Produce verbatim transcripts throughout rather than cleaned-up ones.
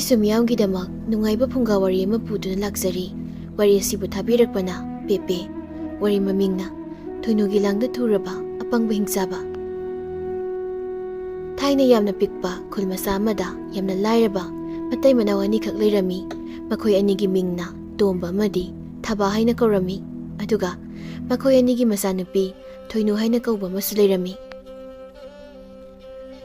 ꯁꯨꯝ ꯃꯤꯌꯥꯝꯒꯤꯗꯃꯛ ꯅꯨꯡꯉꯥꯏꯕ ꯐꯨꯡꯒꯥ ꯋꯥꯔꯤ ꯑꯃ ꯄꯨꯗꯨꯅ ꯂꯥꯛꯆꯔꯤ꯫ ꯋꯥꯔꯤ ꯑꯁꯤꯕꯨ ꯊꯥꯕꯤꯔꯛꯄꯅ ꯄꯦꯄꯦ꯫ ꯋꯥꯔꯤ ꯃꯃꯤꯡꯅ ꯊꯣꯏꯅꯨꯒꯤ ꯂꯥꯡꯗ ꯊꯨꯔꯕ ꯑꯄꯪꯕ ꯍꯤꯡꯆꯥꯕ꯫ ꯊꯥꯏꯅ ꯌꯥꯝꯅ ꯄꯤꯛꯄ ꯈꯨꯜ ꯃꯆꯥ ꯑꯃꯗ ꯌꯥꯝꯅ ꯂꯥꯏꯔꯕ ꯃꯇꯩ ꯃꯅꯥꯎ ꯑꯅꯤꯈꯛ ꯂꯩꯔꯝꯃꯤ꯫ ꯃꯈꯣꯏ ꯑꯅꯤꯒꯤ ꯃꯤꯡꯅ ꯇꯣꯝꯕ ꯑꯃꯗꯤ ꯊꯕꯥ ꯍꯥꯏꯅ ꯀꯧꯔꯝꯃꯤ꯫ ꯑꯗꯨꯒ ꯃꯈꯣꯏ ꯑꯅꯤꯒꯤ ꯃꯆꯥꯅꯨꯄꯤ ꯊꯣꯏꯅꯨ ꯍꯥꯏꯅ ꯀꯧꯕ ꯑꯃꯁꯨ ꯂꯩꯔꯝꯃꯤ꯫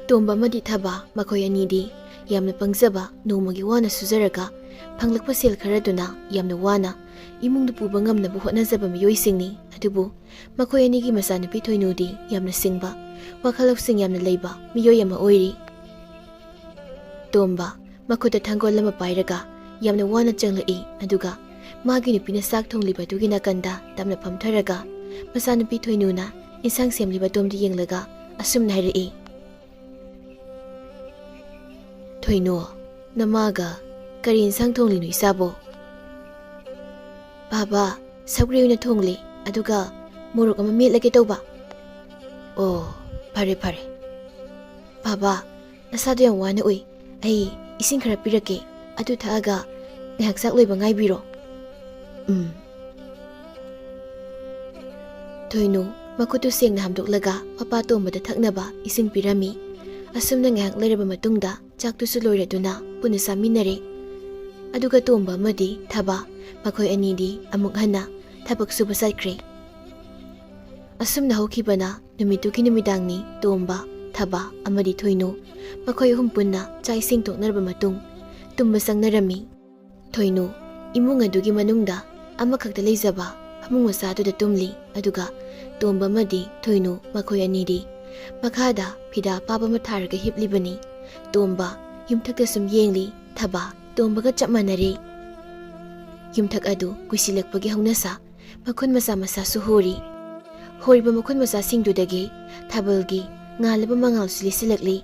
ꯇꯣꯝꯕ ꯑꯃꯗꯤ ꯊꯕꯥ ꯃꯈꯣꯏ ꯑꯅꯤꯗꯤ ꯌꯥꯝꯅ ꯄꯪꯖꯕ, ꯅꯣꯡꯃꯒꯤ ꯋꯥꯅ ꯁꯨꯖꯔꯒ ꯐꯪꯂꯛꯄ ꯁꯦꯜ ꯈꯔꯗꯨꯅ ꯌꯥꯝꯅ ꯋꯥꯅ ꯏꯃꯨꯡꯗꯨ ꯄꯨꯕ ꯉꯝꯅꯕ ꯍꯣꯠꯅꯖꯕ ꯃꯤꯑꯣꯏꯁꯤꯡꯅꯤ꯫ ꯑꯗꯨꯕꯨ ꯃꯈꯣꯏ ꯑꯅꯤꯒꯤ ꯃꯆꯥꯅꯨꯄꯤ ꯊꯣꯏꯅꯨꯗꯤ ꯌꯥꯝꯅ ꯁꯤꯡꯕ, ꯋꯥꯈꯜ ꯂꯧꯁꯤꯡ ꯌꯥꯝꯅ ꯂꯩꯕ ꯃꯤꯑꯣꯏ ꯑꯃ ꯑꯣꯏꯔꯤ꯫ ꯇꯣꯝꯕ ꯃꯈꯨꯠꯇ ꯊꯥꯡꯒꯣꯜ ꯑꯃ ꯄꯥꯏꯔꯒ ꯌꯥꯝꯅ ꯋꯥꯅ ꯆꯪꯂꯛꯏ꯫ ꯑꯗꯨꯒ ꯃꯥꯒꯤ ꯅꯨꯄꯤꯅ ꯆꯥꯛ ꯊꯣꯡꯂꯤꯕꯗꯨꯒꯤ ꯅꯥꯀꯟꯗ ꯇꯞꯅ ꯐꯝꯊꯔꯒ ꯃꯆꯥꯅꯨꯄꯤ ꯊꯣꯏꯅꯨꯅ ꯏꯟꯁꯥꯡ ꯁꯦꯝꯂꯤꯕ ꯇꯣꯝꯗ ꯌꯦꯡꯂꯒ ꯑꯁꯨꯝꯅ ꯍꯥꯏꯔꯛꯏ, "ꯊꯣꯏꯅꯨ, ꯅꯃꯥꯒ ꯀꯔꯤ ꯏꯟꯁꯥꯡ ꯊꯣꯡꯂꯤꯅꯣ ꯏꯆꯥꯕꯣ?" "ꯕꯥꯕꯥ, ꯁꯧꯒ꯭ꯔꯤ ꯑꯣꯏꯅ ꯊꯣꯡꯂꯤ, ꯑꯗꯨꯒ ꯃꯣꯔꯣꯛ ꯑꯃ ꯃꯦꯠꯂꯒꯦ ꯇꯧꯕ꯫" "ꯑꯣ, ꯐꯔꯦ ꯐꯔꯦ꯫ ꯕꯥꯕꯥ, ꯅꯁꯥꯗꯣ ꯌꯥꯝ ꯋꯥꯅ ꯎꯏ꯫ ꯑꯩ ꯏꯁꯤꯡ ꯈꯔ ꯄꯤꯔꯛꯀꯦ, ꯑꯗꯨ ꯊꯛꯑꯒ ꯉꯥꯏꯍꯥꯛ ꯆꯥꯛ ꯂꯣꯏꯕ ꯉꯥꯏꯕꯤꯔꯣ꯫" "ꯎꯝ꯫" ꯊꯣꯏꯅꯨ ꯃꯈꯨꯠꯇꯨ ꯁꯦꯡꯅ ꯍꯥꯝꯗꯣꯛꯂꯒ ꯃꯄꯥ ꯇꯣꯝꯕꯗ ꯊꯛꯅꯕ ꯏꯁꯤꯡ ꯄꯤꯔꯝꯃꯤ꯫ ꯑꯁꯨꯝꯅ ꯉꯥꯏꯍꯥꯛ ꯂꯩꯔꯕ ꯃꯇꯨꯡꯗ ꯆꯥꯛꯇꯨꯁꯨ ꯂꯣꯏꯔꯗꯨꯅ ꯄꯨꯟꯅ ꯆꯥꯃꯤꯟꯅꯔꯦ꯫ ꯑꯗꯨꯒ ꯇꯣꯝꯕ ꯑꯃꯗꯤ ꯊꯕꯥ ꯃꯈꯣꯏ ꯑꯅꯤꯗꯤ ꯑꯃꯨꯛ ꯍꯟꯅ ꯊꯕꯛ ꯁꯨꯕ ꯆꯠꯈ꯭ꯔꯦ꯫ ꯑꯁꯨꯝꯅ ꯍꯧꯈꯤꯕꯅ ꯅꯨꯃꯤꯠꯇꯨꯒꯤ ꯅꯨꯃꯤꯗꯥꯡꯅꯤ꯫ ꯇꯣꯝꯕ, ꯊꯕꯥ ꯑꯃꯗꯤ ꯊꯣꯏꯅꯨ ꯃꯈꯣꯏ ꯑꯍꯨꯝ ꯄꯨꯟꯅ ꯆꯥꯛ ꯏꯁꯤꯡ ꯇꯣꯛꯅꯔꯕ ꯃꯇꯨꯡ ꯇꯨꯝꯕ ꯆꯪꯅꯔꯝꯃꯤ꯫ ꯊꯣꯏꯅꯨ ꯏꯃꯨꯡ ꯑꯗꯨꯒꯤ ꯃꯅꯨꯡꯗ ꯑꯃꯈꯛꯇ ꯂꯩꯖꯕ ꯐꯃꯨꯡ ꯃꯆꯥꯗꯨꯗ ꯇꯨꯝꯂꯤ꯫ ꯑꯗꯨꯒ ꯇꯣꯝꯕ ꯑꯃꯗꯤ ꯊꯣꯏꯅꯨ ꯃꯈꯣꯏ ꯑꯅꯤꯗꯤ ꯃꯈꯥꯗ ꯐꯤꯗꯥ ꯑꯄꯥꯕ ꯑꯃ ꯊꯥꯔꯒ ꯍꯤꯞꯂꯤꯕꯅꯤ꯫ ꯇꯣꯝꯕ ꯌꯨꯝꯊꯛꯇ ꯁꯨꯝ ꯌꯦꯡꯂꯤ, ꯊꯕꯥ ꯇꯣꯝꯕꯒ ꯆꯞ ꯃꯥꯟꯅꯔꯦ꯫ ꯌꯨꯝꯊꯛ ꯑꯗꯨ ꯀꯨꯏꯁꯤꯜꯂꯛꯄꯒꯤ ꯍꯧꯅꯁꯥ ꯃꯈꯨꯟ ꯃꯆꯥ ꯃꯆꯥꯁꯨ ꯍꯣꯔꯤ꯫ ꯍꯣꯔꯤꯕ ꯃꯈꯨꯟ ꯃꯆꯥꯁꯤꯡꯗꯨꯗꯒꯤ ꯊꯥꯕꯜꯒꯤ ꯉꯥꯜꯂꯕ ꯃꯉꯥꯜꯁꯨ ꯂꯤꯁꯤꯜꯂꯛꯂꯤ꯫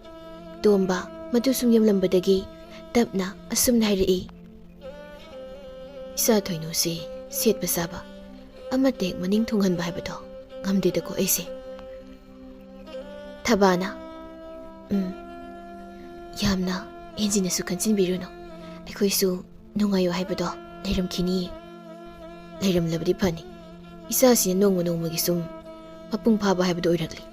ꯇꯣꯝꯕ ꯃꯗꯨ ꯁꯨꯝ ꯌꯦꯡꯂꯝꯕꯗꯒꯤ ꯇꯞꯅ ꯑꯁꯨꯝꯅ ꯍꯥꯏꯔꯛꯏ, "ꯏꯆꯥ ꯊꯣꯏꯅꯨꯁꯤ ꯁꯦꯠꯄ ꯆꯥꯕ ꯑꯃꯠꯇ ꯍꯦꯛ ꯃꯅꯤꯡ ꯊꯨꯡꯍꯟꯕ ꯍꯥꯏꯕꯗꯣ ꯉꯝꯗꯦꯗꯀꯣ ꯑꯩꯁꯦ꯫" ꯊꯕꯥꯅ, "ꯎꯝ, ꯌꯥꯝꯅ ꯍꯦꯟꯖꯤꯟꯅꯁꯨ ꯈꯟꯖꯤꯟꯕꯤꯔꯨꯅꯨ꯫ ꯑꯩꯈꯣꯏꯁꯨ ꯅꯨꯡꯉꯥꯏꯌꯣ ꯍꯥꯏꯕꯗꯣ ꯂꯩꯔꯝꯈꯤꯅꯤꯌꯦ꯫ ꯂꯩꯔꯝꯂꯕꯗꯤ ꯐꯅꯤ꯫ ꯏꯆꯥꯁꯤꯅ ꯅꯣꯡꯃ ꯅꯣꯡꯃꯒꯤ ꯁꯨꯝ ꯃꯄꯨꯡ ꯐꯥꯕ ꯍꯥꯏꯕꯗꯣ ꯑꯣꯏꯔꯛꯂꯤ꯫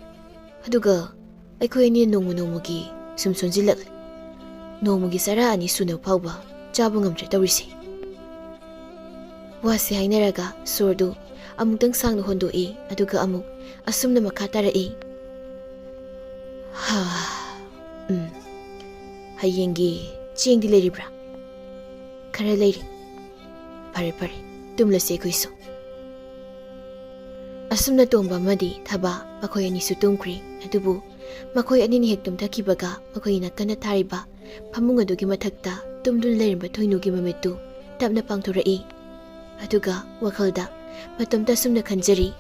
ꯑꯗꯨꯒ ꯑꯩꯈꯣꯏ ꯑꯅꯤꯅ ꯅꯣꯡꯃ ꯅꯣꯡꯃꯒꯤ ꯁꯨꯝ ꯁꯣꯟꯖꯤꯜꯂꯛꯂꯤ꯫ ꯅꯣꯡꯃꯒꯤ ꯆꯔꯥ ꯑꯅꯤ ꯁꯨꯅꯕ ꯐꯥꯎꯕ ꯆꯥꯕ ꯉꯝꯗ꯭ꯔꯦ ꯇꯧꯔꯤꯁꯦ꯫ ꯋꯥꯁꯦ ꯍꯥꯏꯅꯔꯒ ꯁꯣꯔꯗꯨ ꯑꯃꯨꯛꯇꯪ ꯁꯥꯡꯅ ꯍꯣꯟꯗꯣꯛꯏ, ꯑꯗꯨꯒ ꯑꯃꯨꯛ ꯑꯁꯨꯝꯅ ꯃꯈꯥ ꯇꯥꯔꯛꯏ꯫ ꯍꯥ, ꯎꯝ, ꯍꯌꯦꯡꯒꯤ ꯆꯦꯡꯗꯤ ꯂꯩꯔꯤꯕ꯭ꯔꯥ? ꯈꯔ ꯂꯩꯔꯤ꯫ ꯐꯔꯦ, ꯐꯔꯦ, ꯇꯨꯝꯂꯁꯤ ꯑꯩꯈꯣꯏꯁꯨ꯫ ꯑꯁꯨꯝꯅ ꯇꯣꯝꯕ ꯑꯃꯗꯤ ꯊꯕꯥ ꯃꯈꯣꯏ ꯑꯅꯤꯁꯨ ꯇꯨꯝꯈ꯭ꯔꯦ꯫ ꯑꯗꯨꯕꯨ ꯃꯈꯣꯏ ꯑꯅꯤꯅ ꯍꯦꯛ ꯇꯨꯝꯊꯈꯤꯕꯒ ꯃꯈꯣꯏꯒꯤ ꯅꯥꯀꯟꯗ ꯊꯥꯔꯤꯕ ꯐꯃꯨꯡ ꯑꯗꯨꯒꯤ ꯃꯊꯛꯇ ꯇꯨꯝꯗꯨꯅ ꯂꯩꯔꯝꯕ ꯊꯣꯏꯅꯨꯒꯤ ꯃꯃꯤꯠꯇꯨ ꯇꯞꯅ ꯄꯥꯡꯊꯣꯔꯛꯏ꯫ ꯑꯗꯨꯒ ꯋꯥꯈꯜꯗ ꯃꯇꯣꯝꯇ ꯑꯁꯨꯝꯅ ꯈꯟꯖꯔꯤ,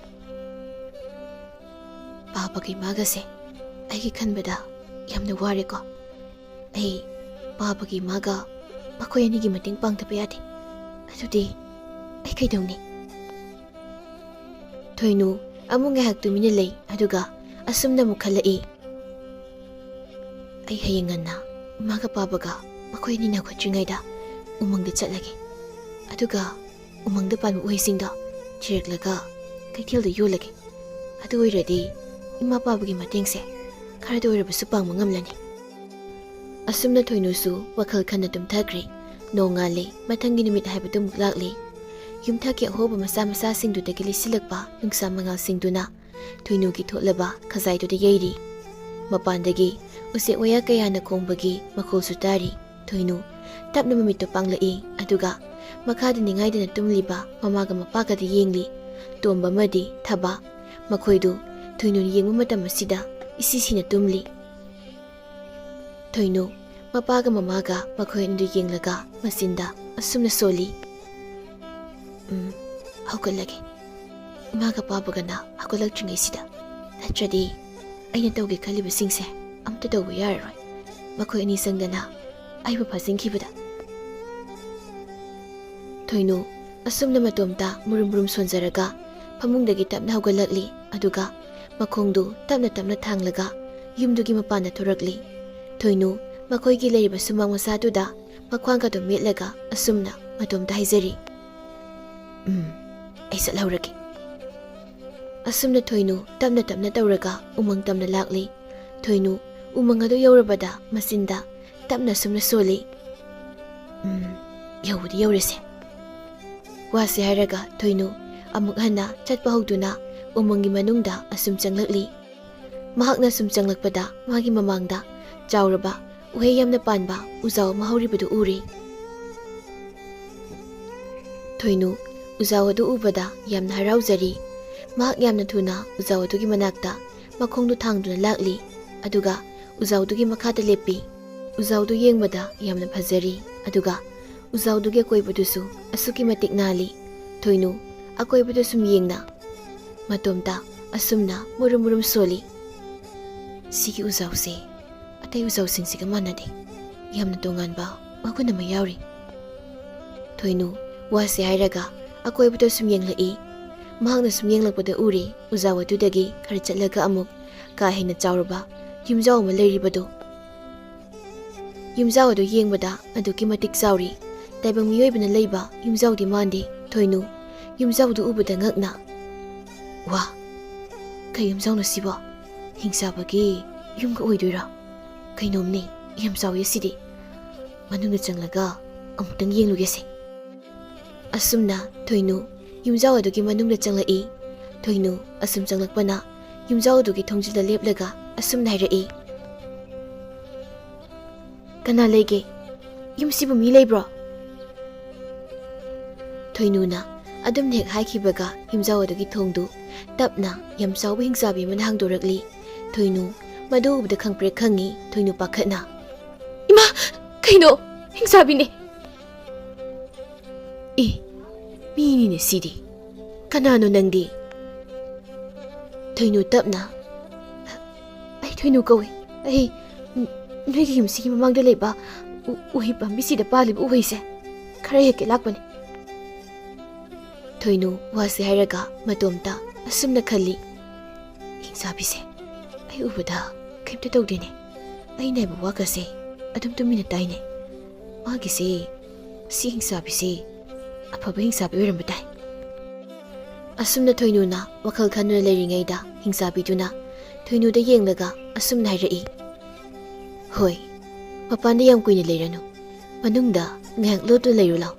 "ꯄꯥꯕꯒ ꯏꯃꯥꯒꯁꯦ ꯑꯩꯒꯤ ꯈꯟꯕꯗ ꯌꯥꯝꯅ ꯋꯥꯔꯦꯀꯣ꯫ ꯑꯩ ꯄꯥꯕꯒ ꯏꯃꯥꯒ ꯃꯈꯣꯏ ꯑꯅꯤꯒꯤ ꯃꯇꯦꯡ ꯄꯥꯡꯗꯕ ꯌꯥꯗꯦ꯫ ꯑꯗꯨꯗꯤ ꯑꯩ ꯀꯩꯗꯧꯅꯤ?" ꯊꯣꯏꯅꯨ ꯑꯃꯨꯛ ꯉꯥꯏꯍꯥꯛ ꯇꯨꯃꯤꯟꯅ ꯂꯩ, ꯑꯗꯨꯒ ꯑꯁꯨꯝꯅ ꯑꯃꯨꯛ ꯈꯜꯂꯛꯏ, "ꯑꯩ ꯍꯌꯦꯡ ꯉꯟꯅ ꯏꯃꯥꯒ ꯄꯥꯕꯒ ꯃꯈꯣꯏ ꯑꯅꯤꯅ ꯍꯧꯒꯠꯇ꯭ꯔꯤꯉꯩꯗ ꯎꯃꯪꯗ ꯆꯠꯂꯒꯦ꯫ ꯑꯗꯨꯒ ꯎꯃꯪꯗ ꯄꯥꯟꯕ ꯎꯍꯩꯁꯤꯡꯗꯣ ꯊꯤꯔꯛꯂꯒ ꯀꯩꯊꯦꯜꯗ ꯌꯣꯜꯂꯒꯦ꯫ ꯑꯗꯨ ꯑꯣꯏꯔꯗꯤ ꯏꯃꯥ ꯄꯥꯕꯒꯤ ꯃꯇꯦꯡꯁꯦ ꯈꯔꯗ ꯑꯣꯏꯔꯕꯁꯨ ꯄꯥꯡꯕ ꯉꯝꯂꯅꯤ"꯫ ꯑꯁꯨꯝꯅ ꯊꯣꯏꯅꯨꯁꯨ ꯋꯥꯈꯜ ꯈꯟꯅ ꯇꯨꯝꯊꯈ꯭ꯔꯦ꯫ ꯅꯣꯡꯉꯥꯜꯂꯦ, ꯃꯊꯪꯒꯤ ꯅꯨꯃꯤꯠ ꯍꯥꯏꯕꯗꯨ ꯑꯃꯨꯛ ꯂꯥꯛꯂꯦ꯫ ꯌꯨꯝꯊꯛꯀꯤ ꯑꯍꯣꯕ ꯃꯆꯥ ꯃꯆꯥꯁꯤꯡꯗꯨꯗꯒꯤ ꯂꯤꯁꯤꯜꯂꯛꯄ ꯅꯨꯡꯁꯥ ꯃꯉꯥꯜꯁꯤꯡꯗꯨꯅ ꯊꯣꯏꯅꯨꯒꯤ ꯊꯣꯠꯂꯕ ꯈꯖꯥꯏꯗꯨꯗ ꯌꯩꯔꯤ꯫ ꯃꯄꯥꯟꯗꯒꯤ ꯎꯆꯦꯛ ꯋꯥꯌꯥ ꯀꯌꯥꯅ ꯈꯣꯡꯕꯒꯤ ꯃꯈꯣꯜꯁꯨ ꯇꯥꯔꯤ꯫ ꯊꯣꯏꯅꯨ ꯇꯞꯅ ꯃꯃꯤꯠꯇꯨ ꯄꯥꯡꯂꯛꯏ, ꯑꯗꯨꯒ ꯃꯈꯥꯗ ꯅꯤꯡꯉꯥꯏꯗꯅ ꯇꯨꯝꯂꯤꯕ ꯃꯃꯥꯒ ꯃꯄꯥꯒꯗ ꯌꯦꯡꯂꯤ꯫ ꯇꯣꯝꯕ ꯑꯃꯗꯤ ꯊꯕꯥ, ꯃꯈꯣꯏꯗꯨ ꯊꯣꯏꯅꯨꯅ ꯌꯦꯡꯕ ꯃꯇꯝ ꯑꯁꯤꯗ ꯏꯁꯤ ꯁꯤꯅ ꯇꯨꯝꯂꯤ꯫ ꯊꯣꯏꯅꯨ ꯃꯄꯥꯒ ꯃꯃꯥꯒ ꯃꯈꯣꯏ ꯑꯅꯤꯗꯨ ꯌꯦꯡꯂꯒ ꯃꯆꯤꯟꯗ ꯑꯁꯨꯝꯅ ꯁꯣꯜꯂꯤ, "ꯎꯝ, ꯍꯧꯒꯠꯂꯒꯦ꯫ ꯏꯃꯥꯒ ꯄꯥꯕꯒꯅ ꯍꯧꯒꯠꯂꯛꯇ꯭ꯔꯤꯉꯩꯁꯤꯗ꯫ ꯅꯠꯇ꯭ꯔꯗꯤ ꯑꯩꯅ ꯇꯧꯒꯦ ꯈꯜꯂꯤꯕꯁꯤꯡꯁꯦ ꯑꯝꯇ ꯇꯧꯕ ꯌꯥꯔꯔꯣꯏ꯫ ꯃꯈꯣꯏ ꯑꯅꯤ ꯆꯪꯗꯅ ꯑꯩꯕꯨ ꯐꯥꯖꯤꯟꯈꯤꯕꯗ"꯫ ꯊꯣꯏꯅꯨ ꯑꯁꯨꯝꯅ ꯃꯇꯣꯝꯇ ꯃꯨꯔꯨꯝ ꯃꯨꯔꯨꯝ ꯁꯣꯟꯖꯔꯒ ꯐꯃꯨꯡꯗꯒꯤ ꯇꯞꯅ ꯍꯧꯒꯠꯂꯛꯂꯤ, ꯑꯗꯨꯒ ꯃꯈꯣꯡꯗꯨ ꯇꯞꯅ ꯇꯞꯅ ꯊꯥꯡꯂꯒ ꯌꯨꯝꯗꯨꯒꯤ ꯃꯄꯥꯟꯗ ꯊꯣꯔꯛꯂꯤ꯫ ꯊꯣꯏꯅꯨ ꯃꯈꯣꯏꯒꯤ ꯂꯩꯔꯤꯕ ꯁꯨꯃꯥꯡ ꯃꯆꯥꯗꯨꯗ ꯃꯈ꯭ꯋꯥꯡꯒꯗꯣ ꯃꯦꯠꯂꯒ ꯑꯁꯨꯝꯅ ꯃꯇꯣꯝꯇ ꯍꯥꯏꯖꯔꯤ, "ꯎꯝ, ꯑꯩ ꯆꯠꯍꯧꯔꯒꯦ"꯫ ꯑꯁꯨꯝꯅ ꯊꯣꯏꯅꯨ ꯇꯞꯅ ꯇꯞꯅ ꯇꯧꯔꯒ ꯎꯃꯪ ꯇꯝꯅ ꯂꯥꯛꯂꯤ꯫ ꯊꯣꯏꯅꯨ ꯎꯃꯪ ꯑꯗꯨ ꯌꯧꯔꯕꯗ ꯃꯆꯤꯟꯗ ꯇꯞꯅ ꯑꯁꯨꯝꯅ ꯁꯣꯜꯂꯤ, "ꯎꯝ, ꯌꯧꯕꯗꯤ ꯌꯧꯔꯦꯁꯦ"꯫ ꯋꯥꯁꯦ ꯍꯥꯏꯔꯒ ꯊꯣꯏꯅꯨ ꯑꯃꯨꯛ ꯍꯟꯅ ꯆꯠꯄ ꯍꯧꯗꯨꯅ ꯎꯃꯪꯒꯤ ꯃꯅꯨꯡꯗ ꯑꯁꯨꯝ ꯆꯪꯂꯛꯂꯤ꯫ ꯃꯍꯥꯛꯅ ꯁꯨꯝ ꯆꯪꯂꯛꯄꯗ ꯃꯥꯒꯤ ꯃꯃꯥꯡꯗ ꯆꯥꯎꯔꯕ, ꯎꯍꯩ ꯌꯥꯝꯅ ꯄꯥꯟꯕ ꯎꯖꯥꯎ ꯑꯃ ꯍꯧꯔꯤꯕꯗꯨ ꯎꯔꯤ꯫ ꯊꯣꯏꯅꯨ ꯎꯖꯥꯎ ꯑꯗꯨ ꯎꯕꯗ ꯌꯥꯝꯅ ꯍꯔꯥꯎꯖꯔꯤ꯫ ꯃꯍꯥꯛ ꯌꯥꯝꯅ ꯊꯨꯅ ꯎꯖꯥꯎ ꯑꯗꯨꯒꯤ ꯃꯅꯥꯛꯇ ꯃꯈꯣꯡꯗꯨ ꯊꯥꯡꯗꯨꯅ ꯂꯥꯛꯂꯤ, ꯑꯗꯨꯒ ꯎꯖꯥꯎꯗꯨꯒꯤ ꯃꯈꯥꯗ ꯂꯦꯞꯄꯤ꯫ ꯎꯖꯥꯎꯗꯨ ꯌꯦꯡꯕꯗ ꯌꯥꯝꯅ ꯐꯖꯔꯤ, ꯑꯗꯨꯒ ꯎꯖꯥꯎꯗꯨꯒꯤ ꯑꯀꯣꯏꯕꯗꯨꯁꯨ ꯑꯁꯨꯛꯀꯤ ꯃꯇꯤꯛ ꯅꯥꯜꯂꯤ꯫ ꯊꯣꯏꯅꯨ ꯑꯀꯣꯏꯕꯗ ꯁꯨꯝ ꯌꯦꯡꯅ ꯃꯇꯣꯝꯇ ꯑꯁꯨꯝꯅ ꯃꯨꯔꯨꯝ ꯃꯨꯔꯨꯝ ꯁꯣꯜꯂꯤ꯫ "ꯁꯤꯒꯤ ꯎꯖꯥꯎꯁꯦ ꯑꯇꯩ ꯎꯖꯥꯎꯁꯤꯡꯁꯤꯒ ꯃꯥꯟꯅꯗꯦ꯫ ꯌꯥꯝꯅ ꯇꯣꯉꯥꯟꯕ ꯃꯒꯨꯟ ꯑꯃ ꯌꯥꯎꯔꯤ"꯫ ꯊꯣꯏꯅꯨ ꯋꯥꯁꯦ ꯍꯥꯏꯔꯒ ꯑꯀꯣꯏꯕꯗ ꯁꯨꯝ ꯌꯦꯡꯂꯛꯏ꯫ ꯃꯍꯥꯛꯅ ꯁꯨꯝ ꯌꯦꯡꯂꯛꯄꯗ ꯎꯔꯤ, ꯎꯖꯥꯎ ꯑꯗꯨꯗꯒꯤ ꯈꯔ ꯆꯠꯂꯒ ꯑꯃꯨꯛ ꯀꯥ ꯍꯦꯟꯅ ꯆꯥꯎꯔꯕ ꯌꯨꯝꯖꯥꯎ ꯑꯃ ꯂꯩꯔꯤꯕꯗꯨ꯫ ꯌꯨꯝꯖꯥꯎ ꯑꯗꯨ ꯌꯦꯡꯕꯗ ꯑꯗꯨꯛꯀꯤ ꯃꯇꯤꯛ ꯆꯥꯎꯔꯤ꯫ ꯇꯥꯏꯕꯪ ꯃꯤꯑꯣꯏꯕꯅ ꯂꯩꯕ ꯌꯨꯝꯖꯥꯎꯗꯤ ꯃꯥꯟꯗꯦ꯫ ꯊꯣꯏꯅꯨ ꯌꯨꯝꯖꯥꯎꯗꯨ ꯎꯕꯗ ꯉꯛꯅ, "ꯋꯥ, ꯀꯩ ꯌꯨꯝꯖꯥꯎꯅꯣ ꯁꯤꯕꯣ? ꯍꯤꯡꯆꯥꯕꯒꯤ ꯌꯨꯝꯒ ꯑꯣꯏꯗꯣꯏꯔꯥ? ꯀꯩꯅꯣꯝꯅꯤ, ꯌꯥꯝ ꯆꯥꯎꯋꯤ ꯑꯁꯤꯗꯤ꯫ ꯃꯅꯨꯡꯗ ꯆꯪꯂꯒ ꯑꯃꯨꯛꯇꯪ ꯌꯦꯡꯂꯨꯒꯦꯁꯦ"꯫ ꯑꯁꯨꯝꯅ ꯊꯣꯏꯅꯨ ꯌꯨꯝꯖꯥꯎ ꯑꯗꯨꯒꯤ ꯃꯅꯨꯡꯗ ꯆꯪꯂꯛꯏ꯫ ꯊꯣꯏꯅꯨ ꯑꯁꯨꯝ ꯆꯪꯂꯛꯄꯅ ꯌꯨꯝꯖꯥꯎ ꯑꯗꯨꯒꯤ ꯊꯣꯡꯖꯤꯜꯗ ꯂꯦꯞꯂꯒ ꯑꯁꯨꯝꯅ ꯍꯥꯏꯔꯛꯏ, "ꯀꯅꯥ ꯂꯩꯒꯦ? ꯌꯨꯝꯁꯤꯕꯨ ꯃꯤ ꯂꯩꯕ꯭ꯔꯣ?" ꯊꯣꯏꯅꯨꯅ ꯑꯗꯨꯝꯅ ꯍꯦꯛ ꯍꯥꯏꯈꯤꯕꯒ ꯌꯨꯝꯖꯥꯎ ꯑꯗꯨꯒꯤ ꯊꯣꯡꯗꯨ ꯇꯞꯅ ꯌꯥꯝ ꯆꯥꯎꯕ ꯍꯤꯡꯆꯥꯕꯤ ꯑꯃꯅ ꯍꯥꯡꯗꯣꯔꯛꯂꯤ꯫ ꯊꯣꯏꯅꯨ ꯃꯗꯨ ꯎꯕꯗ ꯈꯪꯄ꯭ꯔꯦꯛ ꯈꯪꯉꯤ꯫ ꯊꯣꯏꯅꯨ ꯄꯥꯈꯠꯅ, "ꯏꯃꯥ! ꯀꯩꯅꯣ? ꯍꯤꯡꯆꯥꯕꯤꯅꯦ!" "ꯑꯦ, ꯃꯤꯅꯤꯅꯦ ꯁꯤꯗꯤ꯫ ꯀꯅꯥꯅꯣ ꯅꯪꯗꯤ?" ꯊꯣꯏꯅꯨ ꯇꯞꯅ, "ꯑꯩ ꯊꯣꯏꯅꯨ ꯀꯧꯏ꯫ ꯑꯩ ꯅ-, ꯅꯣꯏꯒꯤ ꯌꯨꯝꯁꯤꯒꯤ ꯃꯃꯥꯡꯗ ꯂꯩꯕ ꯎ-, ꯎꯍꯩ ꯄꯥꯝꯕꯤꯁꯤꯗ ꯄꯥꯜꯂꯤꯕ ꯎꯍꯩꯁꯦ ꯈꯔ ꯍꯦꯛꯀꯦ ꯂꯥꯛꯄꯅꯤ"꯫ ꯊꯣꯏꯅꯨ ꯋꯥꯁꯦ ꯍꯥꯏꯔꯒ ꯃꯇꯣꯝꯇ ꯑꯁꯨꯝꯅ ꯈꯜꯂꯤ, "ꯍꯤꯡꯆꯥꯕꯤꯁꯦ ꯑꯩ ꯎꯕꯗ ꯀꯩꯝꯇ ꯇꯧꯗꯦꯅꯦ꯫ ꯑꯩꯅ ꯍꯥꯏꯕ ꯋꯥꯒꯁꯦ ꯑꯗꯨꯝ ꯇꯨꯃꯤꯟꯅ ꯇꯥꯏꯅꯦ꯫ ꯃꯥꯒꯤꯁꯦ, ꯁꯤ ꯍꯤꯡꯆꯥꯕꯤꯁꯦ ꯑꯐꯕ ꯍꯤꯡꯆꯥꯕꯤ ꯑꯣꯏꯔꯝꯕ ꯇꯥꯏ꯫ ꯑꯁꯨꯝꯅ ꯊꯣꯏꯅꯨꯅ ꯋꯥꯈꯜ ꯈꯟꯗꯨꯅ ꯂꯩꯔꯤꯉꯩꯗ, ꯍꯤꯡꯆꯥꯕꯤꯗꯨꯅ ꯊꯣꯏꯅꯨꯗ ꯌꯦꯡꯂꯒ ꯑꯁꯨꯝꯅ ꯍꯥꯏꯔꯛꯏ, "ꯍꯣꯏ, ꯃꯄꯥꯟꯗ ꯌꯥꯝ ꯀꯨꯏꯅ ꯂꯩꯔꯅꯨ, ꯃꯅꯨꯡꯗ ꯉꯥꯏꯍꯥꯛ ꯂꯣꯠꯇꯨꯅ ꯂꯩꯔꯨ ꯂꯥꯎ꯫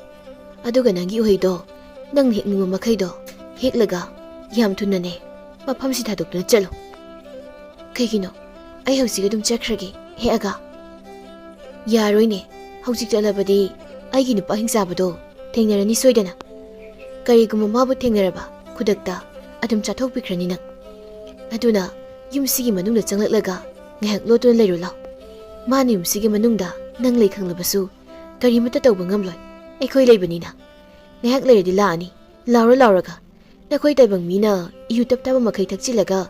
ꯑꯗꯨꯒ ꯅꯪꯒꯤ ꯎꯍꯩꯗꯣ, ꯅꯪꯅ ꯍꯦꯛꯅꯤꯡꯕ ꯃꯈꯩꯗꯣ ꯍꯦꯛꯂꯒ ꯌꯥꯝ ꯊꯨꯅꯅꯦ ꯃꯐꯝꯁꯤ ꯊꯥꯗꯣꯛꯇꯨꯅ ꯆꯠꯂꯨ꯫" "ꯀꯩꯒꯤꯅꯣ? ꯑꯩ ꯍꯧꯖꯤꯛ ꯑꯗꯨꯝ ꯆꯠꯈ꯭ꯔꯒꯦ ꯍꯦꯛꯑꯒ꯫" "ꯌꯥꯔꯣꯏꯅꯦ, ꯍꯧꯖꯤꯛ ꯆꯠꯂꯕꯗꯤ ꯑꯩꯒꯤ ꯅꯨꯄꯥ ꯍꯤꯡꯆꯥꯕꯗꯣ ꯊꯦꯡꯅꯔꯅꯤ ꯁꯣꯏꯗꯅ꯫ ꯀꯔꯤꯒꯨꯝꯕ ꯃꯥꯕꯨ ꯊꯦꯡꯅꯔꯕ, ꯈꯨꯗꯛꯇ ꯑꯗꯨꯝ ꯆꯥꯊꯣꯛꯄꯤꯈ꯭ꯔꯅꯤ ꯅꯪ꯫ ꯑꯗꯨꯅ ꯌꯨꯝꯁꯤꯒꯤ ꯃꯅꯨꯡꯗ ꯆꯪꯂꯛꯂꯒ ꯉꯥꯏꯍꯥꯛ ꯂꯣꯠꯇꯨꯅ ꯂꯩꯔꯨ ꯂꯥꯎ꯫ ꯃꯥꯅ ꯌꯨꯝꯁꯤꯒꯤ ꯃꯅꯨꯡꯗ ꯅꯪ ꯂꯩ ꯈꯪꯂꯕꯁꯨ ꯀꯔꯤꯃꯠꯇ ꯇꯧꯕ ꯉꯝꯂꯣꯏ, ꯑꯩꯈꯣꯏ ꯂꯩꯕꯅꯤꯅ꯫ ꯉꯥꯏꯍꯥꯛ ꯂꯩꯔꯗꯤ ꯂꯥꯛꯑꯅꯤ, ꯂꯥꯎꯔ ꯂꯥꯎꯔꯒ꯫ ꯅꯈꯣꯏ ꯇꯥꯏꯕꯪ ꯃꯤꯅ ꯏꯌꯨ ꯇꯞ ꯇꯥꯕ ꯃꯈꯩ ꯊꯛꯆꯤꯜꯂꯒ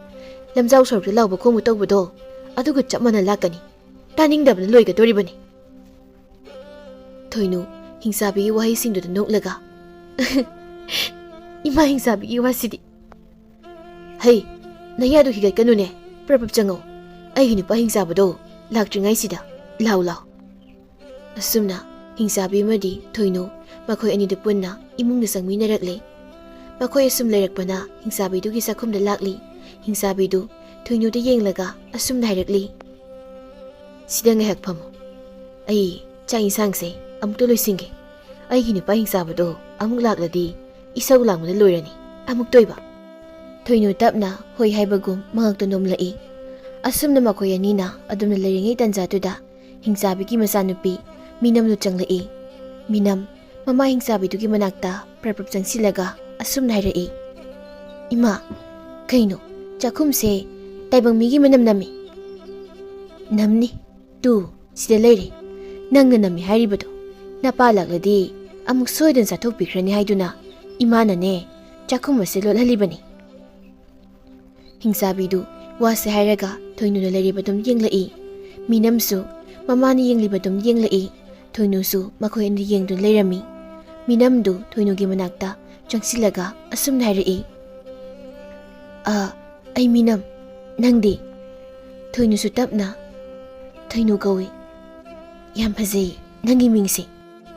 ꯂꯝꯖꯥꯎ ꯁꯣꯔꯣꯛꯇ ꯂꯥꯎꯕ ꯈꯣꯡꯕ ꯇꯧꯕꯗꯣ, ꯑꯗꯨꯒ ꯆꯞ ꯃꯥꯟꯅ ꯂꯥꯛꯀꯅꯤ꯫ ꯇꯥꯅꯤꯡꯗꯕꯅ ꯂꯣꯏꯒꯗꯧꯔꯤꯕꯅꯤ꯫" ꯊꯣꯏꯅꯨ ꯍꯤꯡꯆꯥꯕꯤꯒꯤ ꯋꯥꯍꯩꯁꯤꯡꯗꯨꯗ ꯅꯣꯛꯂꯒ, "ꯏꯃꯥ, ꯍꯤꯡꯆꯥꯕꯤꯒꯤ ꯋꯥꯁꯤꯗꯤ!" "ꯍꯩ, ꯅꯌꯥꯗꯨ ꯍꯤꯒꯠꯀꯅꯨꯅꯦ, ꯄ꯭ꯔꯞ ꯄ꯭ꯔꯞ ꯆꯪꯉꯧ꯫ ꯑꯩꯒꯤ ꯅꯨꯄꯥ ꯍꯤꯡꯆꯥꯕꯗꯣ ꯂꯥꯛꯇ꯭ꯔꯤꯉꯩꯁꯤꯗ꯫ ꯂꯥꯎ, ꯂꯥꯎ꯫" ꯑꯁꯨꯝꯅ ꯍꯤꯡꯆꯥꯕꯤ ꯑꯃꯗꯤ ꯊꯣꯏꯅꯨ, ꯃꯈꯣꯏ ꯑꯅꯤꯗꯨ ꯄꯨꯟꯅ ꯏꯃꯨꯡꯗ ꯆꯪꯃꯤꯟꯅꯔꯛꯂꯦ꯫ ꯃꯈꯣꯏ ꯑꯁꯨꯝ ꯂꯩꯔꯛꯄꯅ ꯍꯤꯡꯆꯥꯕꯤꯗꯨꯒꯤ ꯆꯥꯛꯈꯨꯝꯗ ꯂꯥꯛꯂꯤ꯫ ꯍꯤꯡꯆꯥꯕꯤꯗꯨ ꯊꯣꯏꯅꯨꯗ ꯌꯦꯡꯂꯒ ꯑꯁꯨꯝꯅ ꯍꯥꯏꯔꯛꯂꯤ, "ꯁꯤꯗ ꯉꯥꯏꯍꯥꯛ ꯐꯝꯃꯨ꯫ ꯑꯩ ꯆꯥꯛ ꯏꯟꯁꯥꯡꯁꯦ ꯑꯃꯨꯛꯇ ꯂꯣꯏꯁꯤꯟꯒꯦ꯫ ꯑꯩꯒꯤ ꯅꯨꯄꯥ ꯍꯤꯡꯆꯥꯕꯗꯣ ꯑꯃꯨꯛ ꯂꯥꯛꯂꯗꯤ ꯏꯁꯧ ꯂꯥꯡꯕꯅ ꯂꯣꯏꯔꯅꯤ꯫ ꯑꯃꯨꯛꯇꯣꯏꯕ꯫" ꯊꯣꯏꯅꯨ ꯇꯞꯅ ꯍꯣꯏ ꯍꯥꯏꯕꯒꯨꯝ ꯃꯉꯛꯇ ꯅꯣꯝꯂꯛꯏ꯫ ꯑꯁꯨꯝꯅ ꯃꯈꯣꯏ ꯑꯅꯤꯅ ꯑꯗꯨꯝꯅ ꯂꯩꯔꯤꯉꯩ ꯇꯟꯖꯥꯗꯨꯗ ꯍꯤꯡꯆꯥꯕꯤꯒꯤ ꯃꯆꯥꯅꯨꯄꯤ ꯃꯤꯅꯝꯗꯨ ꯆꯪꯂꯛꯏ꯫ ꯃꯤꯅꯝ ꯃꯃꯥ ꯍꯤꯡꯆꯥꯕꯤꯗꯨꯒꯤ ꯃꯅꯥꯛꯇ ꯄ꯭ꯔꯞ ꯄ꯭ꯔꯞ ꯆꯪꯁꯤꯜꯂꯒ ꯑꯁꯨꯝꯅ ꯍꯥꯏꯔꯛꯏ, "ꯏꯃꯥ, ꯀꯩꯅꯣ, ꯆꯥꯛꯈꯨꯝꯁꯦ ꯇꯥꯏꯕꯪ ꯃꯤꯒꯤ ꯃꯅꯝ ꯅꯝꯃꯤ꯫" "ꯅꯝꯅꯤ, ꯇꯨ, ꯁꯤꯗ ꯂꯩꯔꯦ, ꯅꯪꯅ ꯅꯝꯃꯤ ꯍꯥꯏꯔꯤꯕꯗꯣ꯫ ꯅꯄꯥ ꯂꯥꯛꯂꯗꯤ ꯑꯃꯨꯛ ꯁꯣꯏꯗꯅ ꯆꯥꯊꯣꯛꯄꯤꯈ꯭ꯔꯅꯤ ꯍꯥꯏꯗꯨꯅ ꯏꯃꯥꯅꯅꯦ ꯆꯥꯛꯈꯨꯝ ꯑꯁꯦ ꯂꯣꯠꯍꯜꯂꯤꯕꯅꯤ꯫" ꯍꯤꯡꯆꯥꯕꯤꯗꯨ ꯋꯥꯁꯦ ꯍꯥꯏꯔꯒ ꯊꯣꯏꯅꯨꯅ ꯂꯩꯔꯤꯕꯗꯨꯝ ꯌꯦꯡꯂꯛꯏ꯫ ꯃꯤꯅꯝꯁꯨ ꯃꯃꯥꯅ ꯌꯦꯡꯂꯤꯕꯗꯨꯝ ꯌꯦꯡꯂꯛꯏ꯫ ꯊꯣꯏꯅꯨꯁꯨ ꯃꯈꯣꯏ ꯑꯅꯤ ꯌꯦꯡꯗꯨꯅ ꯂꯩꯔꯝꯃꯤ꯫ ꯃꯤꯅꯝꯗꯨ ꯊꯣꯏꯅꯨꯒꯤ ꯃꯅꯥꯛꯇ ꯆꯪꯁꯤꯜꯂꯒ ꯑꯁꯨꯝꯅ ꯍꯥꯏꯔꯛꯏ, "ꯑ, ꯑꯩ ꯃꯤꯅꯝ, ꯅꯪꯗꯤ?" ꯊꯣꯏꯅꯨꯁꯨ ꯇꯞꯅ, "ꯊꯣꯏꯅꯨ ꯀꯧꯏ꯫ ꯌꯥꯝ ꯐꯖꯩ꯫ ꯅꯪꯒꯤ ꯃꯤꯡꯁꯦ꯫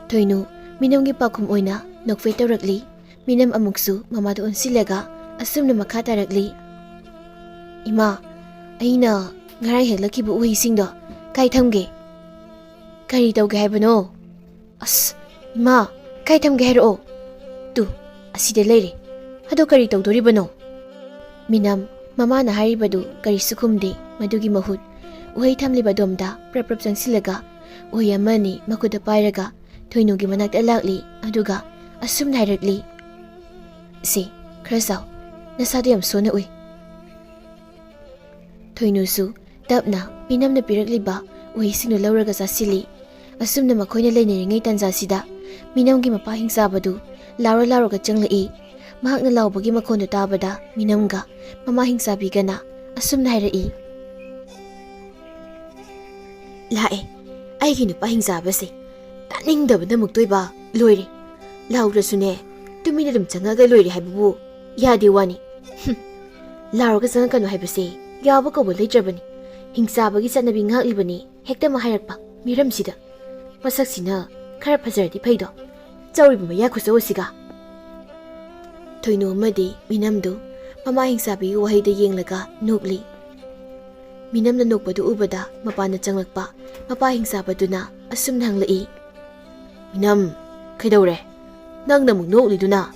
ꯊꯣꯏꯅꯨ ꯃꯤꯅꯝꯒꯤ ꯄꯥꯎꯈꯨꯝ ꯑꯣꯏꯅ ꯅꯣꯛꯐꯦꯠ ꯇꯧꯔꯛꯂꯤ꯫ ꯃꯤꯅꯝ ꯑꯃꯨꯛꯁꯨ ꯃꯃꯥꯗ ꯑꯣꯟꯁꯤꯜꯂꯒ ꯑꯁꯨꯝꯅ ꯃꯈꯥ ꯇꯥꯔꯛꯂꯤ, "ꯏꯃꯥ, ꯑꯩꯅ ꯉꯔꯥꯡ ꯍꯦꯛꯂꯛꯈꯤꯕ ꯎꯍꯩꯁꯤꯡꯗꯣ ꯀꯥꯏ ꯊꯝꯒꯦ?" "ꯀꯔꯤ ꯇꯧꯒꯦ ꯍꯥꯏꯕꯅꯣ?" "ꯑꯁ, ꯏꯃꯥ, ꯀꯥꯏ ꯊꯝꯒꯦ ꯍꯥꯏꯔꯛꯑꯣ꯫ ꯇꯨ, ꯑꯁꯤꯗ ꯂꯩꯔꯦ꯫ ꯑꯗꯣ ꯀꯔꯤ ꯇꯧꯗꯣꯔꯤꯕꯅꯣ?" ꯃꯤꯅꯝ ꯃꯃꯥꯅ ꯍꯥꯏꯔꯤꯕꯗꯨ ꯀꯔꯤꯁꯨ ꯈꯨꯝꯗꯦ꯫ ꯃꯗꯨꯒꯤ ꯃꯍꯨꯠ ꯎꯍꯩ ꯊꯝꯂꯤꯕ ꯑꯗꯣꯝꯗ ꯄ꯭ꯔꯞ ꯄ꯭ꯔꯞ ꯆꯪꯁꯤꯜꯂꯒ ꯎꯍꯩ ꯑꯃ ꯑꯅꯤ ꯃꯈꯨꯠꯇ ꯄꯥꯏꯔꯒ ꯊꯣꯏꯅꯨꯒꯤ ꯃꯅꯥꯛꯇ ꯂꯥꯛꯂꯤ꯫ ꯑꯗꯨꯒ ꯑꯁꯨꯝꯅ ꯍꯥꯏꯔꯛꯂꯤ, "ꯁꯦ, ꯈꯔ ꯆꯥꯎ꯫ ꯅꯁꯥꯗꯣ ꯌꯥꯝ ꯁꯣꯟꯅ ꯎꯏ꯫" ꯊꯣꯏꯅꯨꯁꯨ ꯇꯞꯅ ꯃꯤꯅꯝꯅ ꯄꯤꯔꯛꯂꯤꯕ ꯎꯍꯩꯁꯤꯡꯗꯨ ꯂꯧꯔꯒ ꯆꯥꯁꯤꯜꯂꯤ꯫ ꯑꯁꯨꯝꯅ ꯃꯈꯣꯏꯅ ꯂꯩꯅꯔꯤꯉꯩ ꯇꯥꯟꯖꯥꯁꯤꯗ ꯃꯤꯅꯝꯒꯤ ꯃꯄꯥ ꯍꯤꯡꯆꯥꯕꯗꯨ ꯂꯥꯎꯔ ꯂꯥꯎꯔꯒ ꯆꯪꯂꯛꯏ꯫ ꯃꯍꯥꯛꯅ ꯂꯥꯎꯕꯒꯤ ꯃꯈꯣꯟꯗꯨ ꯇꯥꯕꯗ ꯃꯤꯅꯝꯒ ꯃꯃꯥ ꯍꯤꯡꯆꯥꯕꯤꯒꯅ ꯑꯁꯨꯝꯅ ꯍꯥꯏꯔꯛꯏ, "ꯂꯥꯛꯑꯦ, ꯑꯩꯒꯤ ꯅꯨꯄꯥ ꯍꯤꯡꯆꯥꯕꯁꯦ꯫ ꯇꯥꯅꯤꯡꯗꯕꯅ ꯃꯨꯛꯇꯣꯏꯕ ꯂꯣꯏꯔꯦ꯫ ꯂꯥꯎꯗ꯭ꯔꯁꯨꯅꯦ, ꯇꯨꯃꯤꯟꯅ ꯑꯗꯨꯝ ꯆꯪꯉꯒ ꯂꯣꯏꯔꯦ ꯍꯥꯏꯕꯕꯨ ꯌꯥꯗꯦ ꯋꯥꯅꯤ꯫ ꯍꯨꯝ, ꯂꯥꯎꯔꯒ ꯆꯪꯉꯛꯀꯅꯨ ꯍꯥꯏꯕꯁꯦ ꯌꯥꯕ ꯀꯧꯕ ꯂꯩꯇ꯭ꯔꯕꯅꯤ꯫ ꯍꯤꯡꯆꯥꯕꯒꯤ ꯆꯠꯅꯕꯤ ꯉꯥꯛꯂꯤꯕꯅꯤ ꯍꯦꯛꯇ ꯑꯃ ꯍꯥꯏꯔꯛꯄ ꯃꯤꯔꯝꯁꯤꯗ꯫ ꯃꯁꯛꯁꯤꯅ ꯈꯔ ꯐꯖꯔꯗꯤ ꯐꯩꯗꯣ, ꯆꯧꯔꯤꯕ ꯃꯌꯥ ꯈꯨꯆꯧ ꯑꯁꯤꯒ꯫" ꯊꯣꯏꯅꯨ ꯑꯃꯗꯤ ꯃꯤꯅꯝꯗꯨ ꯃꯃꯥ ꯍꯤꯡꯆꯥꯕꯤꯒꯤ ꯋꯥꯍꯩꯗ ꯌꯦꯡꯂꯒ ꯅꯣꯛꯂꯤ꯫ ꯃꯤꯅꯝꯅ ꯅꯣꯛꯄꯗꯨ ꯎꯕꯗ ꯃꯄꯥꯟꯗ ꯆꯪꯂꯛꯄ ꯃꯄꯥ ꯍꯤꯡꯆꯥꯕꯗꯨꯅ ꯑꯁꯨꯝꯅ ꯍꯪꯂꯛꯏ, "ꯃꯤꯅꯝ, ꯀꯩꯗꯧꯔꯦ? ꯅꯪꯅ ꯑꯃꯨꯛ ꯅꯣꯛꯂꯤꯗꯨꯅ?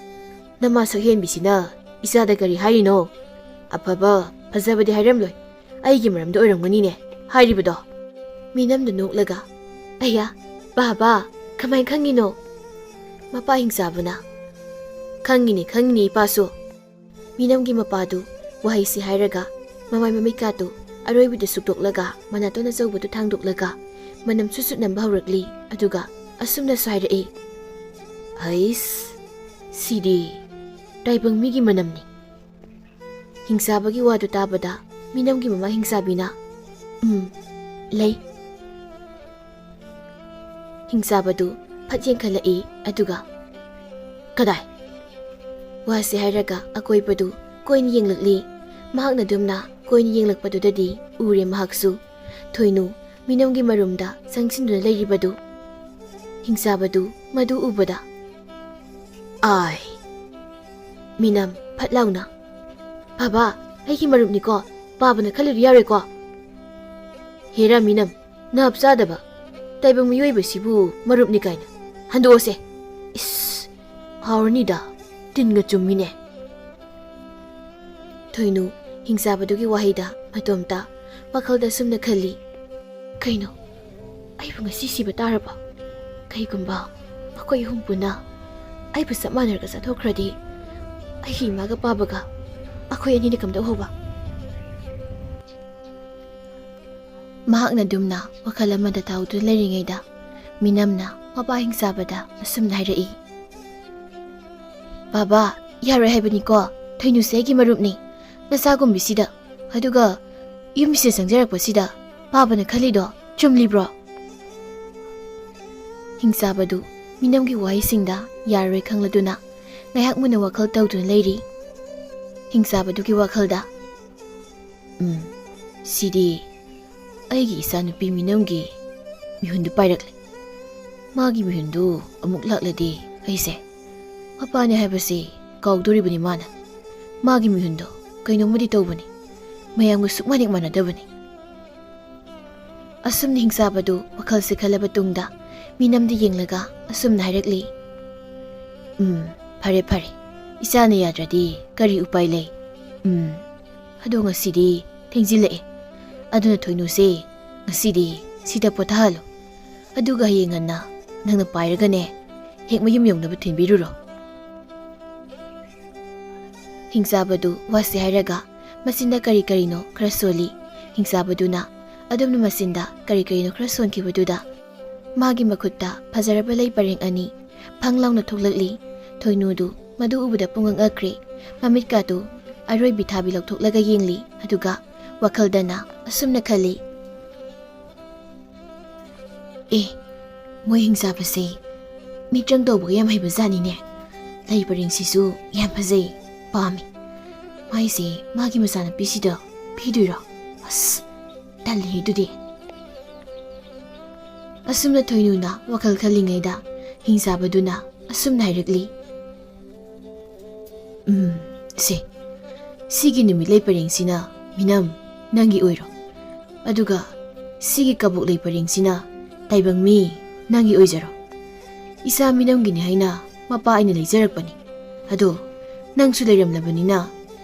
ꯅꯃꯥ ꯁꯛꯍꯦꯟꯕꯤꯁꯤꯅ ꯏꯆꯥꯗ ꯀꯔꯤ ꯍꯥꯏꯔꯤꯅꯣ? ꯑꯐꯕ, ꯐꯖꯕꯗꯤ ꯍꯥꯏꯔꯝꯂꯣꯏ꯫ ꯑꯩꯒꯤ ꯃꯔꯝꯗ ꯑꯣꯏꯔꯝꯒꯅꯤꯅꯦ ꯍꯥꯏꯔꯤꯕꯗꯣ꯫" ꯃꯤꯅꯝꯗꯨ ꯅꯣꯛꯂꯒ, "ꯑꯌꯥ, ꯕꯥꯕꯥ, ꯀꯃꯥꯏ ꯈꯪꯉꯤꯅꯣ?" ꯃꯄꯥ ꯍꯤꯡꯆꯥꯕꯅ, "ꯈꯪꯉꯤꯅꯦ, ꯈꯪꯉꯤꯅꯦ ꯏꯄꯥꯁꯨ꯫" ꯃꯤꯅꯝꯒꯤ ꯃꯄꯥꯗꯨ ꯋꯥꯍꯩꯁꯤ ꯍꯥꯏꯔꯒ ꯃꯃꯥꯏ ꯃꯃꯤꯠꯀꯥꯗꯨ ꯑꯔꯣꯏꯕꯤꯗ ꯁꯨꯛꯇꯣꯛꯂꯒ ꯃꯅꯥꯇꯣꯟ ꯑꯆꯧꯕꯗꯨ ꯊꯥꯡꯗꯣꯛꯂꯒ ꯃꯅꯝ ꯁꯨꯠ ꯁꯨꯠ ꯅꯝꯕ ꯍꯧꯔꯛꯂꯤ꯫ ꯑꯗꯨꯒ ꯑꯁꯨꯝꯅꯁꯨ ꯍꯥꯏꯔꯛꯏ, "ꯍꯩꯁ, ꯁꯤꯗꯤ ꯇꯥꯏꯕꯪ ꯃꯤꯒꯤ ꯃꯅꯝꯅꯤ꯫" ꯍꯤꯡꯆꯥꯕꯒꯤ ꯋꯥꯗꯨ ꯇꯥꯕꯗ ꯃꯤꯅꯝꯒꯤ ꯃꯃꯥ ꯍꯤꯡꯆꯥꯕꯤꯅ, "ꯎꯝ, ꯂꯩ꯫" ꯍꯤꯡꯆꯥꯕꯗꯨ ꯐꯠ ꯌꯦꯡꯈꯠꯂꯛꯏ꯫ ꯑꯗꯨꯒ, "ꯀꯗꯥꯏ?" ꯋꯥꯁꯤ ꯍꯥꯏꯔꯒ ꯑꯀꯣꯏꯕꯗꯨ ꯀꯣꯏꯅ ꯌꯦꯡꯂꯛꯂꯤ꯫ ꯃꯍꯥꯛꯅ ꯑꯗꯨꯝꯅ ꯀꯣꯏꯅ ꯌꯦꯡꯂꯛꯄꯗꯨꯗꯗꯤ ꯎꯔꯦ ꯃꯍꯥꯛꯁꯨ ꯊꯣꯏꯅꯨ ꯃꯤꯅꯝꯒꯤ ꯃꯔꯨꯝꯗ ꯆꯪꯁꯤꯟꯗꯨꯅ ꯂꯩꯔꯤꯕꯗꯨ꯫ ꯍꯤꯡꯆꯥꯕꯗꯨ ꯃꯗꯨ ꯎꯕꯗ, "ꯑꯥꯏ!" ꯃꯤꯅꯝ ꯐꯠ ꯂꯥꯎꯅ, "ꯕꯥꯕꯥ, ꯑꯩꯒꯤ ꯃꯔꯨꯞꯅꯤꯀꯣ, ꯄꯥꯕꯅ ꯈꯜꯂꯤꯗꯨ ꯌꯥꯔꯣꯏꯀꯣ?" "ꯍꯦꯔꯥ ꯃꯤꯅꯝ, ꯅꯥꯞ ꯆꯥꯗꯕ, ꯇꯥꯏꯕꯪ ꯃꯤꯑꯣꯏꯕꯁꯤꯕꯨ ꯃꯔꯨꯞꯅꯤ ꯀꯥꯏꯅ꯫ ꯍꯟꯗꯣꯛꯑꯁꯦ꯫ ꯏꯁ, ꯍꯥꯎꯔꯅꯤꯗ, ꯇꯤꯟꯒ ꯆꯨꯝꯃꯤꯅꯦ꯫" ꯊꯣꯏꯅꯨ ꯍꯤꯡꯆꯥꯕꯗꯨꯒꯤ ꯋꯥꯍꯩꯗ ꯃꯇꯣꯝꯇ ꯋꯥꯈꯜꯗ ꯑꯁꯨꯝꯅ ꯈꯜꯂꯤ, "ꯀꯩꯅꯣ, ꯑꯩꯕꯨ ꯉꯁꯤ ꯁꯤꯕ ꯇꯥꯔꯕ? ꯀꯩꯒꯨꯝꯕ ꯃꯈꯣꯏ ꯑꯍꯨꯝ ꯄꯨꯟꯅ ꯑꯩꯕꯨ ꯆꯞ ꯃꯥꯟꯅꯔꯒ ꯆꯥꯊꯣꯛꯈ꯭ꯔꯗꯤ, ꯑꯩꯒꯤ ꯏꯃꯥꯒ ꯄꯥꯕꯒ ꯑꯩꯈꯣꯏ ꯑꯅꯤꯅ ꯀꯝꯗꯧꯍꯧꯕ?" ꯃꯍꯥꯛꯅ ꯑꯗꯨꯝꯅ ꯋꯥꯈꯜ ꯑꯃꯗ ꯇꯥꯎꯗꯨꯅ ꯂꯩꯔꯤꯉꯩꯗ, ꯃꯤꯅꯝꯅ ꯃꯄꯥ ꯍꯤꯡꯆꯥꯕꯗ ꯑꯁꯨꯝꯅ ꯍꯥꯏꯔꯛꯏ, "ꯕꯥꯕꯥ, ꯌꯥꯔꯣꯏ ꯍꯥꯏꯕꯅꯤꯀꯣ, ꯊꯣꯏꯅꯨꯁꯦ ꯑꯩꯒꯤ ꯃꯔꯨꯞꯅꯤ꯫ ꯃꯆꯥꯒꯨꯝꯕꯤꯁꯤꯗ, ꯑꯗꯨꯒ ꯌꯨꯝꯁꯤꯗ ꯆꯪꯖꯔꯛꯄꯁꯤꯗ ꯄꯥꯕꯅ ꯈꯜꯂꯤꯗꯣ ꯆꯨꯝꯂꯤꯕ꯭ꯔꯣ?" ꯍꯤꯡꯆꯥꯕꯗꯨ ꯃꯤꯅꯝꯒꯤ ꯋꯥꯍꯩꯁꯤꯡꯗ ꯌꯥꯔꯣꯏ ꯈꯪꯂꯗꯨꯅ ꯉꯥꯏꯍꯥꯛ ꯃꯨꯟꯅ ꯋꯥꯈꯜ ꯇꯧꯗꯨꯅ ꯂꯩꯔꯤ꯫ ꯍꯤꯡꯆꯥꯕꯗꯨꯒꯤ ꯋꯥꯈꯜꯗ, "ꯎꯝ, ꯁꯤꯗꯤ ꯑꯩꯒꯤ ꯏꯆꯥꯅꯨꯄꯤ ꯃꯤꯅꯝꯒꯤ ꯃꯤꯍꯨꯟꯗꯨ ꯄꯥꯏꯔꯛꯂꯦ꯫ ꯃꯥꯒꯤ ꯃꯤꯍꯨꯟꯗꯨ ꯑꯃꯨꯛ ꯂꯥꯛꯂꯗꯤ ꯑꯩꯁꯦ ꯃꯄꯥꯅꯦ ꯍꯥꯏꯕꯁꯤ ꯀꯥꯎꯗꯣꯔꯤꯕꯅꯤ ꯃꯥꯅ꯫ ꯃꯥꯒꯤ ꯃꯤꯍꯨꯟꯗꯣ ꯀꯩꯅꯣꯝꯃꯗꯤ ꯇꯧꯕꯅꯤ꯫ ꯃꯌꯥꯝꯒ ꯁꯨꯛꯃꯥꯟ ꯍꯦꯛ ꯃꯥꯟꯅꯗꯕꯅꯤ꯫" ꯑꯁꯨꯝꯅ ꯍꯤꯡꯆꯥꯕꯗꯨ ꯋꯥꯈꯜꯁꯦ ꯈꯜꯂꯕ ꯇꯨꯡꯗ ꯃꯤꯅꯝꯗ ꯌꯦꯡꯂꯒ ꯑꯁꯨꯝꯅ ꯍꯥꯏꯔꯛꯂꯤ, "ꯎꯝ, ꯐꯔꯦ ꯐꯔꯦ, ꯏꯆꯥꯅ ꯌꯥꯗ꯭ꯔꯗꯤ ꯀꯔꯤ ꯎꯄꯥꯏ ꯂꯩ? ꯎꯝ, ꯑꯗꯣ ꯉꯁꯤꯗꯤ ꯊꯦꯡꯖꯤꯜꯂꯛꯑꯦ, ꯑꯗꯨꯅ ꯊꯣꯏꯅꯨꯁꯦ ꯉꯁꯤꯗꯤ ꯁꯤꯗ ꯄꯣꯊꯥꯍꯜꯂꯣ꯫ ꯑꯗꯨꯒ ꯍꯌꯦꯡ ꯉꯟꯅ ꯅꯪꯅ ꯄꯥꯏꯔꯒꯅꯦ, ꯍꯦꯛ ꯃꯌꯨꯝ ꯌꯧꯅꯕ ꯊꯤꯟꯕꯤꯔꯨꯔꯣ꯫" ꯍꯤꯡꯆꯥꯕꯗꯨ ꯋꯥꯁꯤ ꯍꯥꯏꯔꯒ ꯃꯆꯤꯟꯗ ꯀꯔꯤ ꯀꯔꯤꯅꯣ ꯈꯔ ꯁꯣꯜꯂꯤ꯫ ꯍꯤꯡꯆꯥꯕꯗꯨꯅ ꯑꯗꯨꯝꯅ ꯃꯆꯤꯟꯗ ꯀꯔꯤ ꯀꯔꯤꯅꯣ ꯈꯔ ꯁꯣꯟꯈꯤꯕꯗꯨꯗ ꯃꯥꯒꯤ ꯃꯈꯨꯠꯇ ꯐꯖꯔꯕ ꯂꯩ ꯄꯔꯦꯡ ꯑꯅꯤ ꯐꯪ ꯂꯥꯎꯅ ꯊꯣꯛꯂꯛꯂꯤ꯫ ꯊꯣꯏꯅꯨꯗꯨ ꯃꯗꯨ ꯎꯕꯗ ꯄꯨꯡꯉꯛ ꯉꯛꯈ꯭ꯔꯦ꯫ ꯃꯃꯤꯠꯀꯥꯗꯨ ꯑꯔꯣꯏꯕꯤ ꯊꯥꯕꯤ ꯂꯧꯊꯣꯛꯂꯒ ꯌꯦꯡꯂꯤ꯫ ꯑꯗꯨꯒ ꯋꯥꯈꯜꯗꯅ ꯑꯁꯨꯝꯅ ꯈꯜꯂꯤ, "ꯑꯦ, ꯃꯣꯏ ꯍꯤꯡꯆꯥꯕꯁꯦ ꯃꯤꯇ꯭ꯔꯪ ꯇꯧꯕꯒ ꯌꯥꯝ ꯍꯩꯕꯖꯥꯠꯅꯤꯅꯦ꯫ ꯂꯩ ꯄꯔꯦꯡꯁꯤꯁꯨ ꯌꯥꯝ ꯐꯖꯩ, ꯄꯥꯝꯃꯤ꯫ ꯃꯥꯏꯁꯦ ꯃꯥꯒꯤ ꯃꯆꯥꯅꯨꯄꯤꯁꯤꯗ ꯄꯤꯗꯣꯏꯔꯣ? ꯑꯁ, ꯇꯜꯂꯤꯍꯦ ꯑꯗꯨꯗꯤ꯫" ꯑꯁꯨꯝꯅ ꯊꯣꯏꯅꯨꯅ ꯋꯥꯈꯜ ꯈꯜꯂꯤꯉꯩꯗ ꯍꯤꯡꯆꯥꯕꯗꯨꯅ ꯑꯁꯨꯝꯅ ꯍꯥꯏꯔꯛꯂꯤ, "ꯎꯝ, ꯁꯦ, ꯁꯤꯒꯤ ꯅꯨꯃꯤꯠꯂꯩ ꯄꯔꯦꯡꯁꯤꯅ ꯃꯤꯅꯝ ꯅꯪꯒꯤ ꯑꯣꯏꯔꯣ, ꯑꯗꯨꯒ ꯁꯤꯒꯤ ꯀꯕꯣꯛꯂꯩ ꯄꯔꯦꯡꯁꯤꯅ ꯇꯥꯏꯕꯪ ꯃꯤ ꯅꯪꯒꯤ ꯑꯣꯏꯖꯔꯣ꯫ ꯏꯆꯥ ꯃꯤꯅꯝꯒꯤꯅꯤ ꯍꯥꯏꯅ ꯃꯄꯥ ꯑꯩꯅ ꯂꯩꯖꯔꯛꯄꯅꯤ꯫ ꯑꯗꯣ ꯅꯪꯁꯨ ꯂꯩꯔꯝꯂꯕꯅꯤꯅ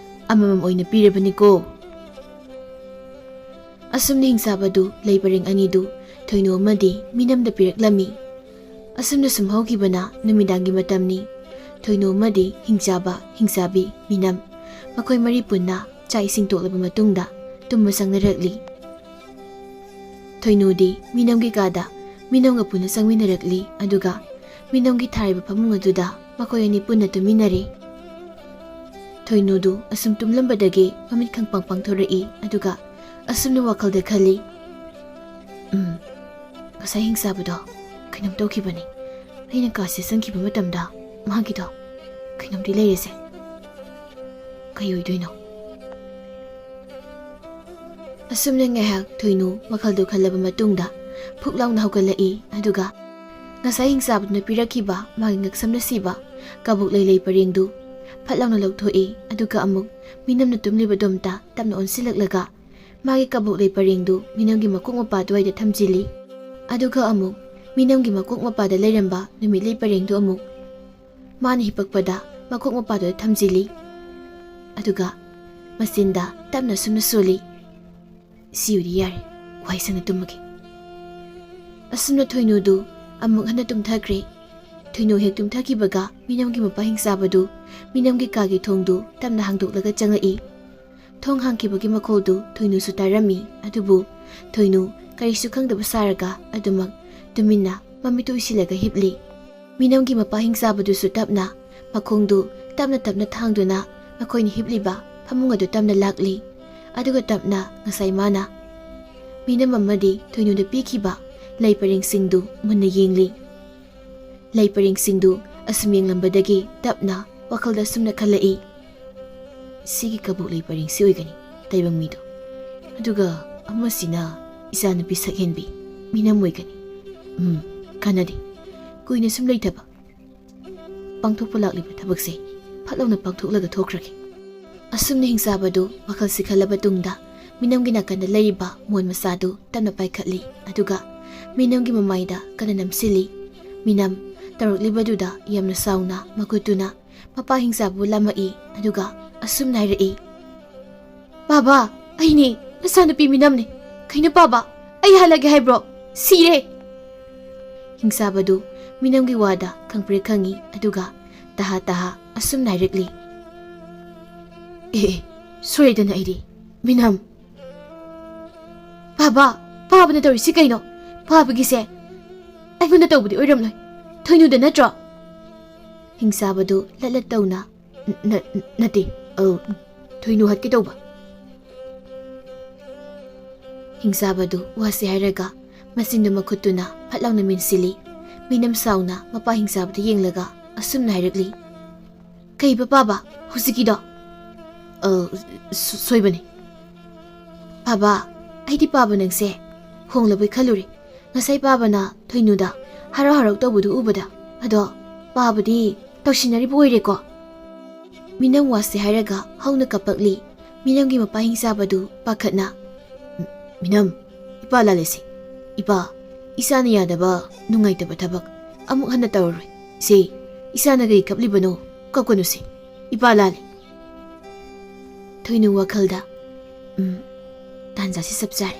ꯑꯃꯃꯝ ꯑꯣꯏꯅ ꯄꯤꯔꯕꯅꯤꯀꯣ꯫" ꯑꯁꯨꯝꯅ ꯍꯤꯡꯆꯥꯕꯗꯨ ꯂꯩ ꯄꯔꯦꯡ ꯑꯅꯤꯗꯨ ꯊꯣꯏꯅꯨ ꯑꯃꯗꯤ ꯃꯤꯅꯝꯗ ꯄꯤꯔꯛꯂꯝꯃꯤ꯫ ꯑꯁꯨꯝꯅ ꯁꯨꯝ ꯍꯧꯈꯤꯕꯅ ꯅꯨꯃꯤꯗꯥꯡꯒꯤ ꯃꯇꯝꯅꯤ꯫ ꯊꯣꯏꯅꯨ ꯑꯃꯗꯤ ꯍꯤꯡꯆꯥꯕ, ꯍꯤꯡꯆꯥꯕꯤ, ꯃꯤꯅꯝ, ꯃꯈꯣꯏ ꯃꯔꯤ ꯄꯨꯟꯅ ꯆꯥꯛ ꯏꯁꯤꯡ ꯇꯣꯛꯂꯕ ꯃꯇꯨꯡꯗ ꯇꯨꯝꯕ ꯆꯪꯅꯔꯛꯂꯤ꯫ ꯊꯣꯏꯅꯨꯗꯤ ꯃꯤꯅꯝꯒꯤ ꯀꯥꯗ ꯃꯤꯅꯝꯒ ꯄꯨꯟꯅ ꯆꯪꯃꯤꯟꯅꯔꯛꯂꯤ, ꯑꯗꯨꯒ ꯃꯤꯅꯝꯒꯤ ꯊꯥꯔꯤꯕ ꯐꯃꯨꯡ ꯑꯗꯨꯗ ꯃꯈꯣꯏ ꯑꯅꯤ ꯄꯨꯟꯅ ꯇꯨꯝꯃꯤꯟꯅꯔꯦ꯫ ꯊꯣꯏꯅꯨꯗꯨ ꯑꯁꯨꯝ ꯇꯨꯝꯂꯝꯕꯗꯒꯤ ꯃꯃꯤꯠ ꯈꯪꯄꯥꯡ ꯄꯥꯡꯊꯣꯔꯛꯏ, ꯑꯗꯨꯒ ꯑꯁꯨꯝꯅ ꯋꯥꯈꯜꯗ ꯈꯜꯂꯤ, "ꯎꯝ, ꯉꯁꯥꯏ ꯍꯤꯡꯆꯥꯕꯗꯣ ꯀꯩꯅꯣꯝ ꯇꯧꯈꯤꯕꯅꯤ꯫ ꯑꯩꯅ ꯀꯥꯁꯦ ꯆꯪꯈꯤꯕ ꯃꯇꯝꯗ ꯃꯥꯒꯤꯗꯣ ꯀꯩꯅꯣꯝꯗꯤ ꯂꯩꯔꯦꯁꯦ꯫ ꯀꯩ ꯑꯣꯏꯗꯣꯏꯅꯣ?" ꯑꯁꯨꯝꯅ ꯉꯥꯏꯍꯥꯛ ꯊꯣꯏꯅꯨ ꯋꯥꯈꯜꯗꯨ ꯈꯜꯂꯕ ꯃꯇꯨꯡꯗ ꯐꯨꯛ ꯂꯥꯎꯅ ꯍꯧꯒꯠꯂꯛꯏ, ꯑꯗꯨꯒ ꯉꯁꯥꯏ ꯍꯤꯡꯆꯥꯕꯗꯨꯅ ꯄꯤꯔꯛꯈꯤꯕ ꯃꯥꯒꯤ ꯉꯛꯁꯝꯅ ꯁꯤꯕ ꯀꯕꯣꯛꯂꯩ ꯂꯩ ꯄꯔꯦꯡꯗꯨ ꯐꯠ ꯂꯥꯎꯅ ꯂꯧꯊꯣꯛꯏ, ꯑꯗꯨꯒ ꯑꯃꯨꯛ ꯃꯤꯅꯝꯅ ꯇꯨꯝꯂꯤꯕꯗꯣꯝꯇ ꯇꯞꯅ ꯑꯣꯟꯁꯤꯜꯂꯛꯂꯒ ꯃꯥꯒꯤ ꯀꯕꯣꯛꯂꯩ ꯄꯔꯦꯡꯗꯨ ꯃꯤꯅꯝꯒꯤ ꯃꯀꯣꯛ ꯃꯄꯥ ꯑꯗꯨꯋꯥꯏꯗ ꯊꯝꯖꯤꯜꯂꯤ꯫ ꯑꯗꯨꯒ ꯑꯃꯨꯛ ꯃꯤꯅꯝꯒꯤ ꯃꯀꯣꯛ ꯃꯄꯥꯗ ꯂꯩꯔꯝꯕ ꯅꯨꯃꯤꯠꯂꯩ ꯄꯔꯦꯡꯗꯨ ꯑꯃꯨꯛ ꯃꯥꯅ ꯍꯤꯄꯛꯄꯗ ꯃꯀꯣꯛ ꯃꯄꯥꯗꯨꯗ ꯊꯝꯖꯤꯜꯂꯤ꯫ ꯑꯗꯨꯒ ꯃꯆꯤꯟꯗ ꯇꯞꯅ ꯑꯁꯨꯝꯅ ꯁꯣꯜꯂꯤ, "ꯁꯤ ꯑꯣꯏꯗꯤ ꯌꯥꯔꯦ, ꯋꯥꯏ ꯁꯪꯅ ꯇꯨꯝꯃꯒꯦ꯫" ꯑꯁꯨꯝꯅ ꯊꯣꯏꯅꯨꯗꯨ ꯑꯃꯨꯛ ꯍꯟꯅ ꯇꯨꯝꯊꯈ꯭ꯔꯦ꯫ ꯊꯣꯏꯅꯨ ꯍꯦꯛ ꯇꯨꯝꯊꯈꯤꯕꯒ ꯃꯤꯅꯝꯒꯤ ꯃꯄꯥ ꯍꯤꯡꯆꯥꯕꯗꯨ ꯃꯤꯅꯝꯒꯤ ꯀꯥꯒꯤ ꯊꯣꯡꯗꯨ ꯇꯞꯅ ꯍꯥꯡꯗꯣꯛꯂꯒ ꯆꯪꯂꯛꯏ꯫ ꯊꯣꯡ ꯍꯥꯡꯈꯤꯕꯒꯤ ꯃꯈꯣꯜꯗꯨ ꯊꯣꯏꯅꯨꯁꯨ ꯇꯥꯔꯝꯃꯤ, ꯑꯗꯨꯕꯨ ꯊꯣꯏꯅꯨ ꯀꯔꯤꯁꯨ ꯈꯪꯗꯕ ꯁꯥꯔꯒ ꯑꯗꯨꯃꯛ ꯇꯨꯃꯤꯟꯅ ꯃꯃꯤꯠꯇꯨ ꯎꯏꯁꯤꯜꯂꯒ ꯍꯤꯞꯂꯤ꯫ ꯃꯤꯅꯝꯒꯤ ꯃꯄꯥ ꯍꯤꯡꯆꯥꯕꯗꯨꯁꯨ ꯇꯞꯅ ꯃꯈꯣꯡꯗꯨ ꯇꯞꯅ ꯇꯞꯅ ꯊꯥꯡꯗꯨꯅ ꯃꯈꯣꯏꯅ ꯍꯤꯞꯂꯤꯕ ꯐꯃꯨꯡ ꯑꯗꯨ ꯇꯞꯅ ꯂꯥꯛꯂꯤ꯫ ꯑꯗꯨꯒ ꯇꯞꯅ ꯉꯁꯥꯏ ꯃꯥꯅ ꯃꯤꯅꯝ ꯑꯃꯗꯤ ꯊꯣꯏꯅꯨꯗ ꯄꯤꯈꯤꯕ ꯂꯩ ꯄꯔꯦꯡꯁꯤꯡꯗꯨ ꯃꯨꯟꯅ ꯌꯦꯡꯂꯤ꯫ ꯂꯩ ꯄꯔꯦꯡꯁꯤꯡꯗꯨ ꯑꯁꯨꯝ ꯌꯦꯡꯂꯝꯕꯗꯒꯤ ꯇꯞꯅ ꯋꯥꯈꯜꯗ ꯑꯁꯨꯝꯅ ꯈꯜꯂꯛꯏ, "ꯁꯤꯒꯤ ꯀꯕꯣꯛ ꯂꯩ ꯄꯔꯦꯡꯁꯤ ꯑꯣꯏꯒꯅꯤ ꯇꯥꯏꯕꯪ ꯃꯤꯗꯣ꯫ ꯑꯗꯨꯒ ꯑꯃꯁꯤꯅ ꯏꯆꯥꯅꯨꯄꯤ ꯁꯛꯍꯦꯟꯕꯤ ꯃꯤꯅꯝ ꯑꯣꯏꯒꯅꯤ꯫ ꯎꯝ, ꯀꯥꯟꯅꯗꯦ꯫ ꯀꯨꯏꯅ ꯁꯨꯝ ꯂꯩꯊꯕ꯫ ꯄꯥꯡꯊꯣꯛꯄ ꯂꯥꯛꯂꯤꯕ ꯊꯕꯛꯁꯦ ꯐꯠ ꯂꯥꯎꯅ ꯄꯥꯡꯊꯣꯛꯂꯒ ꯊꯣꯛꯈ꯭ꯔꯒꯦ꯫ ꯑꯁꯨꯝꯅ ꯍꯤꯡꯆꯥꯕꯗꯨ ꯋꯥꯈꯜꯁꯤ ꯈꯜꯂꯕ ꯇꯨꯡꯗ ꯃꯤꯅꯝꯒꯤ ꯅꯥꯀꯟꯗ ꯂꯩꯔꯤꯕ ꯃꯣꯟ ꯃꯆꯥꯗꯨ ꯇꯞꯅ ꯄꯥꯏꯈꯠꯂꯤ, ꯑꯗꯨꯒ ꯃꯤꯅꯝꯒꯤ ꯃꯃꯥꯏꯗ ꯀꯟꯅ ꯅꯝꯁꯤꯜꯂꯤ꯫ ꯃꯤꯅꯝ ꯇꯧꯔꯛꯂꯤꯕꯗꯨꯗ ꯌꯥꯝꯅ ꯁꯥꯎꯅ ꯃꯈꯨꯠꯇꯨꯅ ꯃꯄꯥ ꯍꯤꯡꯆꯥꯕꯨ ꯂꯥꯝꯃꯛꯏ, ꯑꯗꯨꯒ ꯑꯁꯨꯝꯅ ꯍꯥꯏꯔꯛꯏ, "ꯄꯥꯕ, ꯑꯩꯅꯦ, ꯅꯆꯥꯅꯨꯄꯤ ꯃꯤꯅꯝꯅꯦ꯫ ꯀꯩꯅꯣ ꯄꯥꯕ, ꯑꯩ ꯍꯜꯂꯒꯦ ꯍꯥꯏꯕ꯭ꯔꯣ? ꯁꯤꯔꯦ!" ꯍꯤꯡꯆꯥꯕꯗꯨ ꯃꯤꯅꯝꯒꯤ ꯋꯥꯗ ꯈꯪꯄ꯭ꯔꯦꯛ ꯈꯪꯉꯤ, ꯑꯗꯨꯒ ꯇꯍꯥ ꯇꯍꯥ ꯑꯁꯨꯝꯅ ꯍꯥꯏꯔꯛꯂꯤ, "ꯑꯦ, ꯑꯦ, ꯁꯣꯏꯔꯦꯗꯅ ꯑꯩꯗꯤ, ꯃꯤꯅꯝ!" "ꯄꯥꯕ, ꯄꯥꯕꯅ ꯇꯧꯔꯤꯁꯤ ꯀꯩꯅꯣ? ꯄꯥꯕꯒꯤꯁꯦ ꯑꯩꯉꯣꯟꯗ ꯇꯧꯕꯗꯤ ꯑꯣꯏꯔꯝꯂꯣꯏ, ꯊꯣꯏꯅꯨꯗ ꯅꯠꯇ꯭ꯔꯣ?" ꯍꯤꯡꯆꯥꯕꯗꯨ ꯂꯠ ꯂꯠ ꯇꯧꯅ, "ꯅ-, ꯅ-, ꯅꯠꯇꯦ, ꯑ, ꯊꯣꯏꯅꯨ ꯍꯠꯀꯦ ꯇꯧꯕ꯫" ꯍꯤꯡꯆꯥꯕꯗꯨ ꯋꯥꯁꯤ ꯍꯥꯏꯔꯒ ꯃꯆꯤꯟꯗꯨ ꯃꯈꯨꯠꯇꯨꯅ ꯐꯠ ꯂꯥꯎꯅ ꯃꯤꯟꯁꯤꯜꯂꯤ꯫ ꯃꯤꯅꯝ ꯁꯥꯎꯅ ꯃꯄꯥ ꯍꯤꯡꯆꯥꯕꯗ ꯌꯦꯡꯂꯒ ꯑꯁꯨꯝꯅ ꯍꯥꯏꯔꯛꯂꯤ, "ꯀꯩꯕ ꯄꯥꯕ, ꯍꯧꯖꯤꯛꯀꯤꯗꯣ?" "ꯑ, ꯁꯣ-, ꯁꯣꯏꯕꯅꯤ꯫" "ꯄꯥꯕ, ꯑꯩꯗꯤ ꯄꯥꯕ ꯅꯪꯁꯦ ꯍꯣꯡꯂꯕꯣꯏ ꯈꯜꯂꯨꯔꯦ꯫ ꯉꯁꯥꯏ ꯄꯥꯕꯅ ꯊꯣꯏꯅꯨꯗ ꯍꯔꯥꯎ ꯍꯔꯥꯎ ꯇꯧꯕꯗꯨ ꯎꯕꯗ꯫ ꯑꯗꯣ ꯄꯥꯕꯗꯤ ꯇꯧꯁꯤꯟꯅꯔꯤꯕ ꯑꯣꯏꯔꯦꯀꯣ?" ꯃꯤꯅꯝ ꯋꯥꯁꯦ ꯍꯥꯏꯔꯒ ꯍꯧꯅ ꯀꯞꯄꯛꯂꯤ꯫ ꯃꯤꯅꯝꯒꯤ ꯃꯄꯥ ꯍꯤꯡꯆꯥꯕꯗꯨ ꯄꯥꯈꯠꯅ, "ꯃꯤꯅꯝ, ꯏꯄꯥ ꯂꯥꯜꯂꯦꯁꯦ꯫ ꯏꯄꯥ, ꯏꯆꯥꯅ ꯌꯥꯗꯕ, ꯅꯨꯡꯉꯥꯏꯇꯕ ꯊꯕꯛ ꯑꯃꯨꯛ ꯍꯟꯅ ꯇꯧꯔꯔꯣꯏ꯫ ꯁꯦ, ꯏꯆꯥꯅ ꯀꯔꯤ ꯀꯞꯂꯤꯕꯅꯣ? ꯀꯞꯀꯅꯨꯁꯦ꯫ ꯏꯄꯥ ꯂꯥꯜꯂꯦ꯫" ꯊꯣꯏꯅꯨ ꯋꯥꯈꯜꯗ, "ꯎꯝ, ꯇꯥꯟꯖꯥꯁꯤ ꯆꯞ ꯆꯥꯔꯦ꯫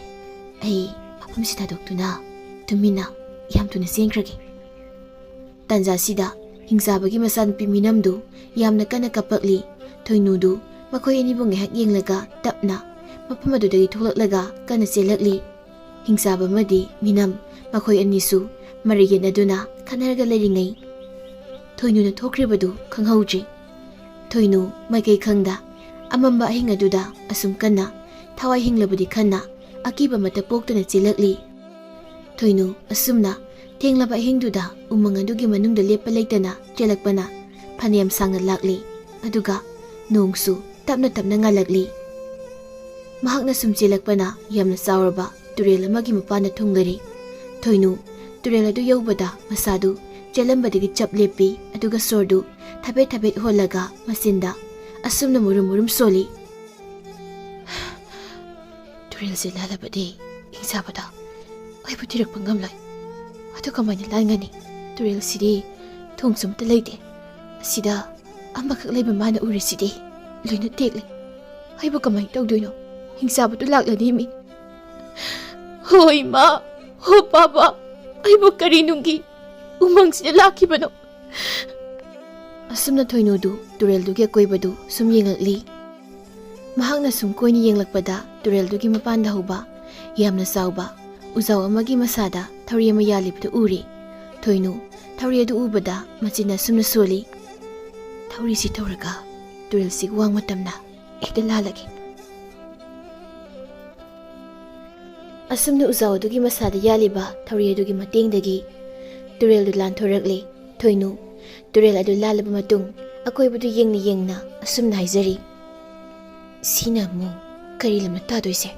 ꯑꯩ ꯃꯐꯝꯁꯤ ꯊꯥꯗꯣꯛꯇꯨꯅ ꯇꯨꯃꯤꯟꯅ ꯌꯥꯝ ꯊꯨꯅ ꯆꯦꯟꯈ꯭ꯔꯒꯦ꯫" ꯇꯥꯟꯖꯥꯁꯤꯗ ꯍꯤꯡꯆꯥꯕꯒꯤ ꯃꯆꯥꯅꯨꯄꯤ ꯃꯤꯅꯝꯗꯨ ꯌꯥꯝꯅ ꯀꯟꯅ ꯀꯞꯄꯛꯂꯤ꯫ ꯊꯣꯏꯅꯨꯗꯨ ꯃꯈꯣꯏ ꯑꯅꯤꯕꯨ ꯉꯥꯏꯍꯥꯛ ꯌꯦꯡꯂꯒ ꯇꯞꯅ ꯃꯐꯝ ꯑꯗꯨꯗꯒꯤ ꯊꯣꯛꯂꯛꯂꯒ ꯀꯟꯅ ꯆꯦꯜꯂꯛꯂꯤ꯫ ꯍꯤꯡꯆꯥꯕ ꯑꯃꯗꯤ ꯃꯤꯅꯝ, ꯃꯈꯣꯏ ꯑꯅꯤꯁꯨ ꯃꯔꯩ ꯌꯦꯠꯅꯗꯨꯅ ꯈꯟꯅꯔꯒ ꯂꯩꯔꯤꯉꯩ, ꯊꯣꯏꯅꯨꯅ ꯊꯣꯛꯈ꯭ꯔꯤꯕꯗꯨ ꯈꯪꯍꯧꯗ꯭ꯔꯤ꯫ ꯊꯣꯏꯅꯨ ꯃꯥꯏꯀꯩ ꯈꯪꯗ ꯑꯃꯝꯕ ꯑꯍꯤꯡ ꯑꯗꯨꯗ ꯑꯁꯨꯝ ꯀꯟꯅ ꯊꯋꯥꯏ ꯍꯤꯡꯂꯕꯗꯤ ꯈꯟꯅ ꯑꯀꯤꯕ ꯑꯃꯠꯇ ꯄꯣꯛꯇꯅ ꯆꯦꯜꯂꯛꯂꯤ꯫ ꯊꯣꯏꯅꯨ ꯑꯁꯨꯝꯅ ꯊꯦꯡꯂꯕ ꯑꯍꯤꯡꯗꯨꯗ ꯎꯃꯪ ꯑꯗꯨꯒꯤ ꯃꯅꯨꯡꯗ ꯂꯦꯞꯄ ꯂꯩꯇꯅ ꯆꯦꯜꯂꯛꯄꯅ ꯐꯅꯌꯥꯝ ꯁꯥꯡꯅ ꯂꯥꯛꯂꯤ, ꯑꯗꯨꯒ ꯅꯣꯡꯁꯨ ꯇꯞꯅ ꯇꯞꯅ ꯉꯥꯜꯂꯛꯂꯤ꯫ ꯃꯍꯥꯛꯅ ꯁꯨꯝ ꯆꯦꯜꯂꯛꯄꯅ ꯌꯥꯝꯅ ꯆꯥꯎꯔꯕ ꯇꯨꯔꯦꯜ ꯑꯃꯒꯤ ꯃꯄꯥꯟꯗ ꯊꯨꯡꯂꯔꯤ꯫ ꯊꯣꯏꯅꯨ ꯇꯨꯔꯦꯜ ꯑꯗꯨ ꯌꯧꯕꯗ ꯃꯁꯥꯗꯨ ꯆꯦꯜꯂꯝꯕꯗꯒꯤ ꯆꯞ ꯂꯦꯞꯄꯤ, ꯑꯗꯨꯒ ꯁꯣꯔꯗꯨ ꯊꯕꯦꯠ ꯊꯕꯦꯠ ꯍꯣꯜꯂꯒ ꯃꯆꯤꯟꯗ ꯑꯁꯨꯝꯅ ꯃꯨꯔꯨꯝ ꯃꯨꯔꯨꯝ ꯁꯣꯜꯂꯤ꯫ "ꯇꯨꯔꯦꯜꯁꯦ ꯂꯥꯜꯂꯕꯗꯤ ꯍꯤꯡꯆꯥꯕꯗꯣ ꯑꯩꯕꯨ ꯊꯤꯔꯛꯄ ꯉꯝꯂꯣꯏ꯫ ꯑꯗꯨ ꯀꯃꯥꯏꯅ ꯂꯥꯟꯒꯅꯤ? ꯇꯨꯔꯦꯜꯁꯤꯗꯤ ꯊꯣꯡꯁꯨ ꯑꯃꯠꯇ ꯂꯩꯇꯦ꯫ ꯑꯁꯤꯗ ꯑꯃꯈꯛ ꯂꯩꯕ ꯃꯥꯅ ꯎꯔꯤꯁꯤꯗꯤ ꯂꯣꯏꯅ ꯇꯦꯛꯂꯦ꯫ ꯑꯩꯕꯨ ꯀꯃꯥꯏꯅ ꯇꯧꯗꯣꯏꯅꯣ? ꯍꯤꯡꯆꯥꯕꯗꯨ ꯂꯥꯛꯂꯅꯤ ꯃꯤ꯫ ꯍꯣ ꯏꯃꯥ, ꯍꯣ ꯄꯥꯕ, ꯑꯩꯕꯨ ꯀꯔꯤ ꯅꯨꯡꯒꯤ ꯎꯃꯪꯁꯤꯗ ꯂꯥꯛꯈꯤꯕꯅꯣ?" ꯑꯁꯨꯝꯅ ꯊꯣꯏꯅꯨꯗꯨ ꯇꯨꯔꯦꯜꯗꯨꯒꯤ ꯑꯀꯣꯏꯕꯗꯨ ꯁꯨꯝ ꯌꯦꯡꯂꯛꯂꯤ꯫ ꯃꯍꯥꯛꯅ ꯁꯨꯝ ꯀꯣꯏꯅ ꯌꯦꯡꯂꯛꯄꯗ ꯇꯨꯔꯦꯜꯗꯨꯒꯤ ꯃꯄꯥꯟꯗ ꯍꯧꯕ ꯌꯥꯝꯅ ꯆꯥꯎꯕ ꯎꯖꯥꯎ ꯑꯃꯒꯤ ꯃꯁꯥꯗ ꯊꯧꯔꯤ ꯑꯃ ꯌꯥꯜꯂꯤꯕꯗꯨ ꯎꯔꯤ꯫ ꯊꯣꯏꯅꯨ ꯊꯧꯔꯤ ꯑꯗꯨ ꯎꯕꯗ ꯃꯆꯤꯟ ꯑꯁꯨꯝꯅ ꯁꯣꯜꯂꯤ꯫ "ꯊꯧꯔꯤꯁꯤ ꯇꯧꯔꯒ ꯇꯨꯔꯦꯜꯁꯤꯒꯤ ꯋꯥꯡꯃ ꯇꯝꯅ ꯍꯦꯛꯇ ꯂꯥꯜꯂꯒꯦ꯫" ꯑꯁꯨꯝꯅ ꯎꯖꯥꯎ ꯑꯗꯨꯒꯤ ꯃꯁꯥꯗ ꯌꯥꯜꯂꯤꯕ ꯊꯧꯔꯤ ꯑꯗꯨꯒꯤ ꯃꯇꯦꯡꯗꯒꯤ ꯇꯨꯔꯦꯜꯗꯨ ꯂꯥꯟꯊꯣꯔꯛꯂꯤ꯫ ꯊꯣꯏꯅꯨ ꯇꯨꯔꯦꯜ ꯑꯗꯨ ꯂꯥꯜꯂꯕ ꯃꯇꯨꯡ ꯑꯀꯣꯏꯕꯗꯨ ꯌꯦꯡꯅ ꯌꯦꯡꯅ ꯑꯁꯨꯝꯅ ꯍꯥꯏꯖꯔꯤ, "ꯁꯤꯅ ꯑꯃꯨꯛ ꯀꯔꯤ ꯂꯝꯅ ꯇꯥꯗꯣꯏꯁꯦ?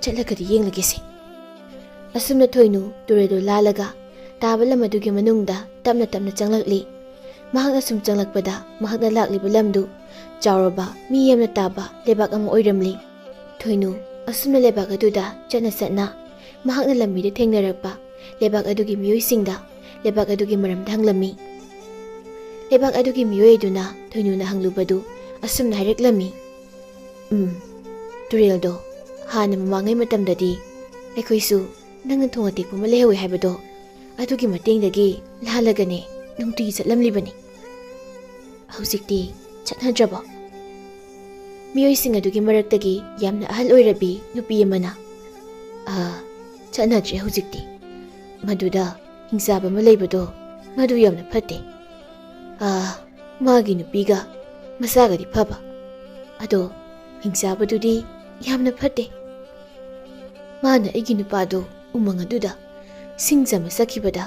ꯆꯠꯂꯒꯗꯤ ꯌꯦꯡꯂꯒꯦꯁꯦ꯫" ꯑꯁꯨꯝꯅ ꯊꯣꯏꯅꯨ ꯇꯨꯔꯦꯜꯗꯨ ꯂꯥꯜꯂꯒ ꯇꯥꯕ ꯂꯝ ꯑꯗꯨꯒꯤ ꯃꯅꯨꯡꯗ ꯇꯞꯅ ꯇꯞꯅ ꯆꯪꯂꯛꯂꯤ꯫ ꯃꯍꯥꯛꯅ ꯁꯨꯝ ꯆꯪꯂꯛꯄꯗ ꯃꯍꯥꯛꯅ ꯂꯥꯛꯂꯤꯕ ꯂꯝꯗꯨ ꯆꯥꯎꯔꯕ, ꯃꯤ ꯌꯥꯝꯅ ꯇꯥꯕ ꯂꯩꯕꯥꯛ ꯑꯃ ꯑꯣꯏꯔꯝꯂꯤ꯫ ꯊꯣꯏꯅꯨ ꯑꯁꯨꯝꯅ ꯂꯩꯕꯥꯛ ꯑꯗꯨꯗ ꯆꯠꯅ ꯆꯠꯅ ꯃꯍꯥꯛꯅ ꯂꯝꯕꯤꯗ ꯊꯦꯡꯅꯔꯛꯄ ꯂꯩꯕꯥꯛ ꯑꯗꯨꯒꯤ ꯃꯤꯑꯣꯏꯁꯤꯡꯗ ꯂꯩꯕꯥꯛ ꯑꯗꯨꯒꯤ ꯃꯔꯝꯗ ꯍꯪꯂꯝꯃꯤ꯫ ꯂꯩꯕꯥꯛ ꯑꯗꯨꯒꯤ ꯃꯤꯑꯣꯏ ꯑꯗꯨꯅ ꯊꯣꯏꯅꯨꯅ ꯍꯪꯂꯨꯕꯗꯨ ꯑꯁꯨꯝꯅ ꯍꯥꯏꯔꯛꯂꯝꯃꯤ, "ꯎꯝ, ꯇꯨꯔꯦꯜꯗꯣ ꯍꯥꯟꯅ ꯃꯃꯥꯡꯉꯩ ꯃꯇꯝꯗꯗꯤ ꯑꯩꯈꯣꯏꯁꯨ ꯅꯪꯅ ꯊꯣꯡ ꯑꯇꯦꯛꯄ ꯑꯃ ꯂꯩꯍꯧꯋꯤ ꯍꯥꯏꯕꯗꯣ, ꯑꯗꯨꯒꯤ ꯃꯇꯦꯡꯗꯒꯤ ꯂꯥꯜꯂꯒꯅꯦ ꯅꯨꯡꯇꯤꯒꯤ ꯆꯠꯂꯝꯂꯤꯕꯅꯤ꯫ ꯍꯧꯖꯤꯛꯇꯤ ꯆꯠꯅꯗ꯭ꯔꯕꯣ?" ꯃꯤꯑꯣꯏꯁꯤꯡ ꯑꯗꯨꯒꯤ ꯃꯔꯛꯇꯒꯤ ꯌꯥꯝꯅ ꯑꯍꯜ ꯑꯣꯏꯔꯕꯤ ꯅꯨꯄꯤ ꯑꯃꯅ, "ꯑꯥ, ꯆꯠꯅꯗ꯭ꯔꯦ ꯍꯧꯖꯤꯛꯇꯤ꯫ ꯃꯗꯨꯗ ꯍꯤꯡꯆꯥꯕ ꯑꯃ ꯂꯩꯕꯗꯣ, ꯃꯗꯨ ꯌꯥꯝꯅ ꯐꯠꯇꯦ꯫ ꯑꯥ, ꯃꯥꯒꯤ ꯅꯨꯄꯤꯒ ꯃꯆꯥꯒꯗꯤ ꯐꯕ, ꯑꯗꯣ ꯍꯤꯡꯆꯥꯕꯗꯨꯗꯤ ꯌꯥꯝꯅ ꯐꯠꯇꯦ꯫ ꯃꯥꯅ ꯑꯩꯒꯤ ꯅꯨꯄꯥꯗꯣ ꯎꯃꯪ ꯑꯗꯨꯗ ꯁꯤꯡ ꯆꯥꯕ ꯆꯠꯈꯤꯕꯗ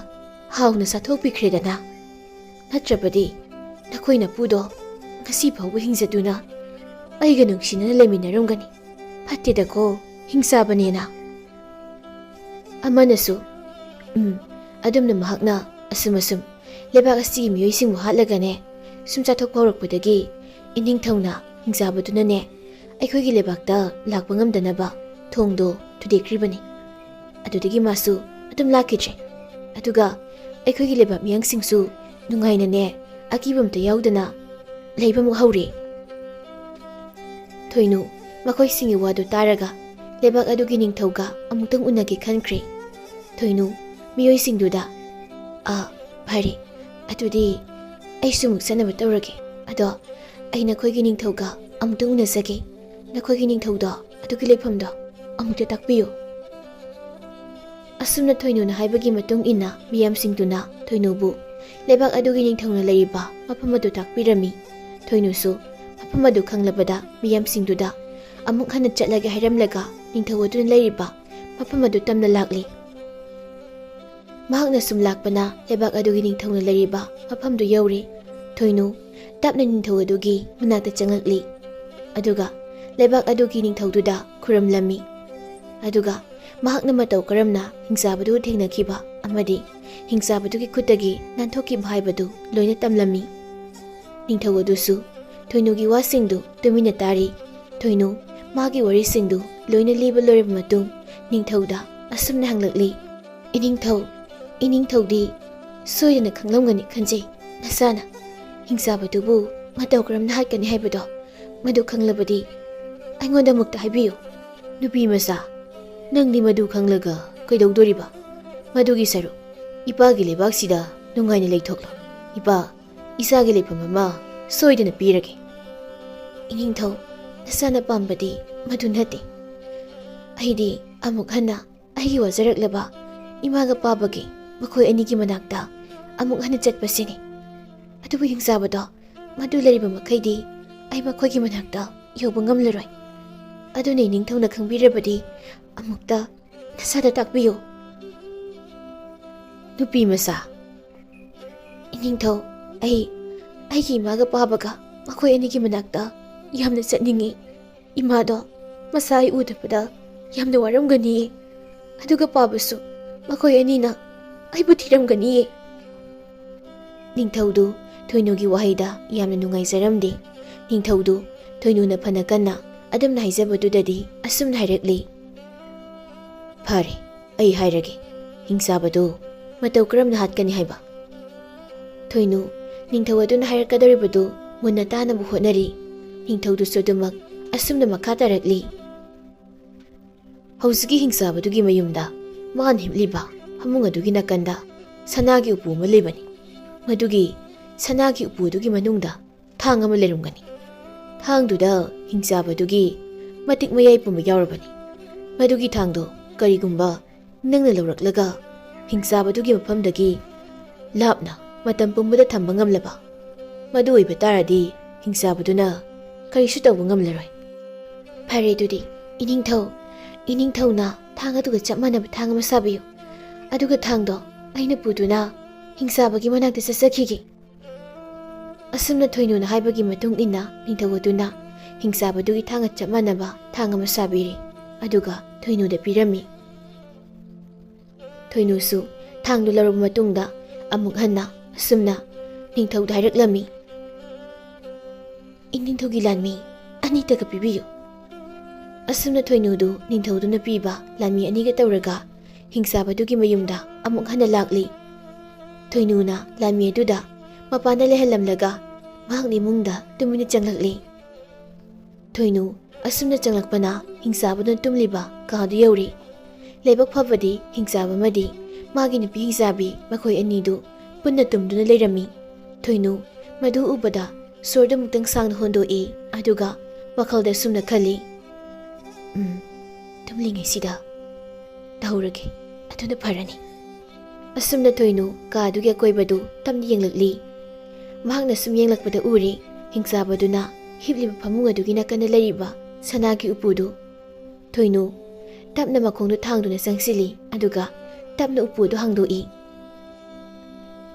ꯍꯥꯎꯅ ꯆꯥꯊꯣꯛꯄꯤꯈ꯭ꯔꯦꯗꯅ꯫ ꯅꯠꯇ꯭ꯔꯕꯗꯤ ꯅꯈꯣꯏ ꯅꯄꯨꯗꯣ ꯉꯁꯤ ꯐꯥꯎꯕ ꯍꯤꯡꯖꯗꯨꯅ ꯑꯩꯒ ꯅꯨꯡꯁꯤꯅꯅ ꯂꯩꯃꯤꯟꯅꯔꯝꯒꯅꯤ꯫ ꯐꯠꯇꯦꯗꯀꯣ, ꯍꯤꯡꯆꯥꯕꯅꯦꯅ꯫" ꯑꯃꯅꯁꯨ, ꯎꯝ, ꯑꯗꯨꯝꯅ ꯃꯍꯥꯛꯅ ꯑꯁꯨꯝ ꯑꯁꯨꯝ ꯂꯩꯕꯥꯛ ꯑꯁꯤꯒꯤ ꯃꯤꯑꯣꯏꯁꯤꯡꯕꯨ ꯍꯥꯠꯂꯒꯅꯦ, ꯁꯨꯝ ꯆꯥꯊꯣꯛꯄ ꯍꯧꯔꯛꯄꯗꯒꯤ ꯏꯅꯤꯡꯊꯧꯅ ꯍꯤꯡꯆꯥꯕꯗꯨꯅꯅꯦ ꯑꯩꯈꯣꯏꯒꯤ ꯂꯩꯕꯥꯛꯇ ꯂꯥꯛꯄ ꯉꯝꯗꯅꯕ ꯊꯣꯡꯗꯣ ꯊꯨꯗꯦꯛꯈ꯭ꯔꯤꯕꯅꯤ꯫ ꯑꯗꯨꯗꯒꯤ ꯃꯥꯁꯨ ꯑꯗꯨꯝ ꯂꯥꯛꯈꯤꯗ꯭ꯔꯦ꯫ ꯑꯗꯨꯒ ꯑꯩꯈꯣꯏꯒꯤ ꯂꯩꯕꯥꯛ ꯃꯤꯌꯥꯝꯁꯤꯡꯁꯨ ꯅꯨꯡꯉꯥꯏꯅꯅꯦ, ꯑꯀꯤꯕ ꯑꯃꯠꯇ ꯌꯥꯎꯗꯅ ꯂꯩꯕꯃꯨꯛ ꯍꯧꯔꯦ꯫ ꯊꯣꯏꯅꯨ ꯃꯈꯣꯏꯁꯤꯡꯒꯤ ꯋꯥꯗꯨ ꯇꯥꯔꯒ ꯂꯩꯕꯥꯛ ꯑꯗꯨꯒꯤ ꯅꯤꯡꯊꯧꯒ ꯑꯃꯨꯛꯇꯪ ꯎꯅꯒꯦ ꯈꯟꯈ꯭ꯔꯦ꯫ ꯊꯣꯏꯅꯨ ꯃꯤꯑꯣꯏꯁꯤꯡꯗꯨꯗ, "ꯑꯥ, ꯐꯔꯦ, ꯑꯗꯨꯗꯤ ꯑꯩꯁꯨ ꯑꯃꯨꯛ ꯆꯠꯅꯕ ꯇꯧꯔꯒꯦ꯫ ꯑꯗꯣ ꯑꯩ ꯅꯈꯣꯏꯒꯤ ꯅꯤꯡꯊꯧꯒ ꯑꯃꯨꯛꯇꯪ ꯎꯅꯖꯒꯦ꯫ ꯅꯈꯣꯏꯒꯤ ꯅꯤꯡꯊꯧꯗꯣ ꯑꯗꯨꯒꯤ ꯂꯩꯐꯝꯗꯣ ꯑꯃꯨꯛꯇ ꯇꯥꯛꯄꯤꯌꯨ"꯫ ꯑꯁꯨꯝꯅ ꯊꯣꯏꯅꯨꯅ ꯍꯥꯏꯕꯒꯤ ꯃꯇꯨꯡ ꯏꯟꯅ ꯃꯤꯌꯥꯝꯁꯤꯡꯗꯨꯅ ꯊꯣꯏꯅꯨꯕꯨ ꯂꯩꯕꯥꯛ ꯑꯗꯨꯒꯤ ꯅꯤꯡꯊꯧꯅ ꯂꯩꯔꯤꯕ ꯃꯐꯝ ꯑꯗꯨ ꯇꯥꯛꯄꯤꯔꯝꯃꯤ꯫ ꯊꯣꯏꯅꯨꯁꯨ ꯃꯐꯝ ꯑꯗꯨ ꯈꯪꯂꯕꯗ ꯃꯤꯌꯥꯝꯁꯤꯡꯗꯨꯗ ꯑꯃꯨꯛ ꯍꯟꯅ ꯆꯠꯂꯒꯦ ꯍꯥꯏꯔꯝꯂꯒ ꯅꯤꯡꯊꯧ ꯑꯗꯨꯅ ꯂꯩꯔꯤꯕ ꯃꯐꯝ ꯑꯗꯨ ꯇꯝꯅ ꯂꯥꯛꯂꯤ꯫ ꯃꯍꯥꯛꯅ ꯁꯨꯝ ꯂꯥꯛꯄꯅ ꯂꯩꯕꯥꯛ ꯑꯗꯨꯒꯤ ꯅꯤꯡꯊꯧꯅ ꯂꯩꯔꯤꯕ ꯃꯐꯝꯗꯨ ꯌꯧꯔꯦ꯫ ꯊꯣꯏꯅꯨ ꯇꯞꯅ ꯅꯤꯡꯊꯧ ꯑꯗꯨꯒꯤ ꯃꯅꯥꯛꯇ ꯆꯪꯂꯛꯂꯤ꯫ ꯑꯗꯨꯒ ꯂꯩꯕꯥꯛ ꯑꯗꯨꯒꯤ ꯅꯤꯡꯊꯧꯗꯨꯗ ꯈꯨꯔꯨꯝꯂꯝꯃꯤ꯫ ꯑꯗꯨꯒ ꯃꯍꯥꯛꯅ ꯃꯇꯧ ꯀꯔꯝꯅ ꯍꯤꯡꯆꯥꯕꯗꯨ ꯊꯦꯡꯅꯈꯤꯕ ꯑꯃꯗꯤ ꯍꯤꯡꯆꯥꯕꯗꯨꯒꯤ ꯈꯨꯠꯇꯒꯤ ꯅꯥꯟꯊꯣꯛꯈꯤꯕ ꯍꯥꯏꯕꯗꯨ ꯂꯣꯏꯅ ꯇꯝꯂꯝꯃꯤ꯫ ꯅꯤꯡꯊꯧ ꯑꯗꯨꯁꯨ ꯊꯣꯏꯅꯨꯒꯤ ꯋꯥꯁꯤꯡꯗꯨ ꯇꯨꯃꯤꯟꯅ ꯇꯥꯔꯤ꯫ ꯊꯣꯏꯅꯨ ꯃꯥꯒꯤ ꯋꯥꯔꯤꯁꯤꯡꯗꯨ ꯂꯣꯏꯅ ꯂꯤꯕ ꯂꯣꯏꯔꯕ ꯃꯇꯨꯡ ꯅꯤꯡꯊꯧꯗ ꯑꯁꯨꯝꯅ ꯍꯪꯂꯛꯂꯤ, "ꯏꯅꯤꯡꯊꯧ, ꯏꯅꯤꯡꯊꯧꯗꯤ ꯁꯣꯏꯗꯅ ꯈꯪꯂꯝꯒꯅꯤ ꯈꯟꯖꯩ꯫ ꯅꯁꯥꯅ ꯍꯤꯡꯆꯥꯕꯗꯨꯕꯨ ꯃꯇꯧ ꯀꯔꯝꯅ ꯍꯥꯠꯀꯅꯤ ꯍꯥꯏꯕꯗꯣ, ꯃꯗꯨ ꯈꯪꯂꯕꯗꯤ ꯑꯩꯉꯣꯟꯗ ꯑꯃꯨꯛꯇ ꯍꯥꯏꯕꯤꯌꯨ"꯫ "ꯅꯨꯄꯤ ꯃꯆꯥ, ꯅꯪꯗꯤ ꯃꯗꯨ ꯈꯪꯂꯒ ꯀꯩꯗꯧꯗꯣꯔꯤꯕ? ꯃꯗꯨꯒꯤ ꯁꯔꯨꯛ ꯏꯄꯥꯒꯤ ꯂꯩꯕꯥꯛꯁꯤꯗ ꯅꯨꯡꯉꯥꯏꯅ ꯂꯩꯊꯣꯛꯂꯣ꯫ ꯏꯄꯥ, ꯏꯆꯥꯒꯤ ꯂꯩꯐꯝ ꯑꯃ ꯁꯣꯏꯗꯅ ꯄꯤꯔꯒꯦ"꯫ "ꯏꯅꯤꯡꯊꯧ, ꯅꯁꯥꯅ ꯄꯥꯝꯕꯗꯤ ꯃꯗꯨ ꯅꯠꯇꯦ꯫ ꯑꯩꯗꯤ ꯑꯃꯨꯛ ꯍꯟꯅ ꯑꯩꯒꯤ ꯋꯥꯖꯔꯛꯂꯕ ꯏꯃꯥꯒ ꯄꯥꯕꯒꯤ ꯃꯈꯣꯏ ꯑꯅꯤꯒꯤ ꯃꯅꯥꯛꯇ ꯑꯃꯨꯛ ꯍꯟꯅ ꯆꯠꯄꯁꯤꯅꯤ꯫ ꯑꯗꯨꯕꯨ ꯍꯤꯡꯆꯥꯕꯗꯣ ꯃꯗꯨ ꯂꯩꯔꯤꯕ ꯃꯈꯩꯗꯤ ꯑꯩ ꯃꯈꯣꯏꯒꯤ ꯃꯅꯥꯛꯇ ꯌꯧꯕ ꯉꯝꯂꯔꯣꯏ꯫ ꯑꯗꯨꯅ ꯏꯅꯤꯡꯊꯧꯅ ꯈꯪꯕꯤꯔꯕꯗꯤ ꯑꯃꯨꯛꯇ ꯅꯁꯥꯗ ꯇꯥꯛꯄꯤꯌꯨ"꯫ "ꯅꯨꯄꯤ ꯃꯆꯥ, ꯏꯅꯤꯡꯊꯧ, ꯑꯩ ꯑꯩꯒꯤ ꯏꯃꯥꯒ ꯄꯥꯕꯒ ꯃꯈꯣꯏ ꯑꯅꯤꯒꯤ ꯃꯅꯥꯛꯇ ꯌꯥꯝꯅ ꯆꯠꯅꯤꯡꯏ꯫ ꯏꯃꯥꯗꯣ ꯃꯁꯥ ꯑꯩ ꯎꯗꯕꯗ ꯌꯥꯝꯅ ꯋꯥꯔꯝꯒꯅꯤꯌꯦ꯫ ꯑꯗꯨꯒ ꯄꯥꯕꯁꯨ ꯃꯈꯣꯏ ꯑꯅꯤꯅ ꯑꯩꯕꯨ ꯊꯤꯔꯝꯒꯅꯤꯌꯦ꯫ ꯅꯤꯡꯊꯧꯗꯨ ꯊꯣꯏꯅꯨꯒꯤ ꯋꯥꯍꯩꯗ ꯌꯥꯝꯅ ꯅꯨꯡꯉꯥꯏꯖꯔꯝꯗꯦ꯫ ꯅꯤꯡꯊꯧꯗꯨ ꯊꯣꯏꯅꯨꯅ ꯐꯅ ꯀꯟꯅ ꯑꯗꯨꯝꯅ ꯍꯥꯏꯖꯕꯗꯨꯗꯗꯤ ꯑꯁꯨꯝꯅ ꯍꯥꯏꯔꯛꯂꯤ, "ꯐꯔꯦ, ꯑꯩ ꯍꯥꯏꯔꯒꯦ, ꯍꯤꯡꯆꯥꯕꯗꯨ ꯃꯇꯧ ꯀꯔꯝꯅ ꯍꯥꯠꯀꯅꯤ ꯍꯥꯏꯕ?" ꯊꯣꯏꯅꯨ ꯅꯤꯡꯊꯧ ꯑꯗꯨꯅ ꯍꯥꯏꯔꯛꯀꯗꯧꯔꯤꯕꯗꯨ ꯃꯨꯟꯅ ꯇꯥꯅꯕ ꯍꯣꯠꯅꯔꯤ꯫ ꯅꯤꯡꯊꯧꯗꯨꯁꯨ ꯑꯗꯨꯃꯛ ꯑꯁꯨꯝꯅ ꯃꯈꯥ ꯇꯥꯔꯛꯂꯤ, "ꯍꯧꯖꯤꯛꯀꯤ ꯍꯤꯡꯆꯥꯕꯗꯨꯒꯤ ꯃꯌꯨꯝꯗ ꯃꯥꯅ ꯍꯤꯞꯂꯤꯕ ꯐꯃꯨꯡ ꯑꯗꯨꯒꯤ ꯅꯥꯀꯟꯗ ꯁꯅꯥꯒꯤ ꯎꯄꯨ ꯑꯃ ꯂꯩꯕꯅꯤ꯫ ꯃꯗꯨꯒꯤ ꯁꯅꯥꯒꯤ ꯎꯄꯨ ꯑꯗꯨꯒꯤ ꯃꯅꯨꯡꯗ ꯊꯥꯡ ꯑꯃ ꯂꯩꯔꯝꯒꯅꯤ꯫ ꯊꯥꯡꯗꯨꯗ ꯍꯤꯡꯆꯥꯕꯗꯨꯒꯤ ꯃꯇꯤꯛ ꯃꯌꯥꯏ ꯄꯨꯝꯕ ꯌꯥꯎꯔꯕꯅꯤ꯫ ꯃꯗꯨꯒꯤ ꯊꯥꯡꯗꯣ ꯀꯔꯤꯒꯨꯝꯕ ꯅꯪꯅ ꯂꯧꯔꯛꯂꯒ ꯍꯤꯡꯆꯥꯕꯗꯨꯒꯤ ꯃꯐꯝꯗꯒꯤ ꯂꯥꯞꯅ ꯃꯇꯝ ꯄꯨꯝꯕꯗ ꯊꯝꯕ ꯉꯝꯂꯕ, ꯃꯗꯨ ꯑꯣꯏꯕ ꯇꯥꯔꯗꯤ ꯍꯤꯡꯆꯥꯕꯗꯨꯅ ꯀꯔꯤꯁꯨ ꯇꯧꯕ ꯉꯝꯂꯔꯣꯏ꯫ ꯐꯔꯦ ꯑꯗꯨꯗꯤ, ꯏꯅꯤꯡꯊꯧ, ꯏꯅꯤꯡꯊꯧꯅ ꯊꯥꯡ ꯑꯗꯨꯒ ꯆꯞ ꯃꯥꯟꯅꯕ ꯊꯥꯡ ꯑꯃ ꯁꯥꯕꯤꯌꯨ꯫ ꯑꯗꯨꯒ ꯊꯥꯡꯗꯣ ꯑꯩꯅ ꯄꯨꯗꯨꯅ ꯍꯤꯡꯆꯥꯕꯒꯤ ꯃꯅꯥꯛꯇ ꯆꯠꯆꯈꯤꯒꯦ꯫" ꯑꯁꯨꯝꯅ ꯊꯣꯏꯅꯨꯅ ꯍꯥꯏꯕꯒꯤ ꯃꯇꯨꯡ ꯏꯟꯅ ꯅꯤꯡꯊꯧ ꯑꯗꯨꯅ ꯍꯤꯡꯆꯥꯕꯗꯨꯒꯤ ꯊꯥꯡꯒ ꯆꯞ ꯃꯥꯟꯅꯕ ꯊꯥꯡ ꯑꯃ ꯁꯥꯕꯤꯔꯦ꯫ ꯑꯗꯨꯒ ꯊꯣꯏꯅꯨꯗ ꯄꯤꯔꯝꯃꯤ꯫ ꯊꯣꯏꯅꯨꯁꯨ ꯊꯥꯡꯗꯨ ꯂꯧꯔꯕ ꯃꯇꯨꯡꯗ ꯑꯃꯨꯛ ꯍꯟꯅ ꯑꯁꯨꯝꯅ ꯅꯤꯡꯊꯧꯗ ꯍꯥꯏꯔꯛꯂꯝꯃꯤ, "ꯏꯅꯤꯡꯊꯧꯒꯤ ꯂꯥꯟꯃꯤ ꯑꯅꯤꯇꯒ ꯄꯤꯕꯤꯌꯨ꯫" ꯑꯁꯨꯝꯅ ꯊꯣꯏꯅꯨꯗꯨ ꯅꯤꯡꯊꯧꯗꯨꯅ ꯄꯤꯕ ꯂꯥꯟꯃꯤ ꯑꯅꯤꯒ ꯇꯧꯔꯒ ꯍꯤꯡꯆꯥꯕꯗꯨꯒꯤ ꯃꯌꯨꯝꯗ ꯑꯃꯨꯛ ꯍꯟꯅ ꯂꯥꯛꯂꯤ꯫ ꯊꯣꯏꯅꯨꯅ ꯂꯥꯟꯃꯤ ꯑꯗꯨꯗ ꯃꯄꯥꯟꯗ ꯂꯩꯍꯜꯂꯝꯂꯒ ꯃꯍꯥꯛꯅ ꯏꯃꯨꯡꯗ ꯇꯨꯃꯤꯟꯅ ꯆꯪꯂꯛꯂꯤ꯫ ꯊꯣꯏꯅꯨ ꯑꯁꯨꯝꯅ ꯆꯪꯂꯛꯄꯅ ꯍꯤꯡꯆꯥꯕꯗꯨꯅ ꯇꯨꯝꯂꯤꯕ ꯀꯥꯗꯨ ꯌꯧꯔꯦ꯫ ꯂꯥꯏꯕꯛ ꯐꯕꯗꯤ ꯍꯤꯡꯆꯥꯕ ꯑꯃꯗꯤ ꯃꯥꯒꯤ ꯅꯨꯄꯤ ꯍꯤꯡꯆꯥꯕꯤ ꯃꯈꯣꯏ ꯑꯅꯤꯗꯨ ꯄꯨꯟꯅ ꯇꯨꯝꯗꯨꯅ ꯂꯩꯔꯝꯃꯤ꯫ ꯊꯣꯏꯅꯨ ꯃꯗꯨ ꯎꯕꯗ ꯁꯣꯔꯗꯨ ꯑꯃꯨꯛꯇꯪ ꯁꯥꯡꯅ ꯍꯣꯟꯗꯣꯛꯏ, ꯑꯗꯨꯒ ꯋꯥꯈꯜꯗ ꯑꯁꯨꯝꯅ ꯈꯜꯂꯤ, "ꯎꯝ, ꯇꯨꯝꯂꯤꯉꯩꯁꯤꯗ ꯇꯧꯍꯧꯔꯒꯦ, ꯑꯗꯨꯅ ꯐꯔꯅꯤ꯫" ꯑꯁꯨꯝꯅ ꯊꯣꯏꯅꯨ ꯀꯥ ꯑꯗꯨꯒꯤ ꯑꯀꯣꯏꯕꯗꯨ ꯇꯞꯅ ꯌꯦꯡꯂꯛꯂꯤ꯫ ꯃꯍꯥꯛꯅ ꯁꯨꯝ ꯌꯦꯡꯂꯛꯄꯗ ꯎꯔꯦ, ꯍꯤꯡꯆꯥꯕꯗꯨꯅ ꯍꯤꯞꯂꯤꯕ ꯐꯃꯨꯡ ꯑꯗꯨꯒꯤ ꯅꯥꯀꯟꯗ ꯂꯩꯔꯤꯕ ꯁꯅꯥꯒꯤ ꯎꯄꯨꯗꯨ꯫ ꯊꯣꯏꯅꯨ ꯇꯞꯅ ꯃꯈꯣꯡꯗꯨ ꯊꯥꯡꯗꯨꯅ ꯆꯪꯁꯤꯜꯂꯤ, ꯑꯗꯨꯒ ꯇꯞꯅ ꯎꯄꯨ ꯑꯗꯨ ꯍꯥꯡꯗꯣꯛꯏ꯫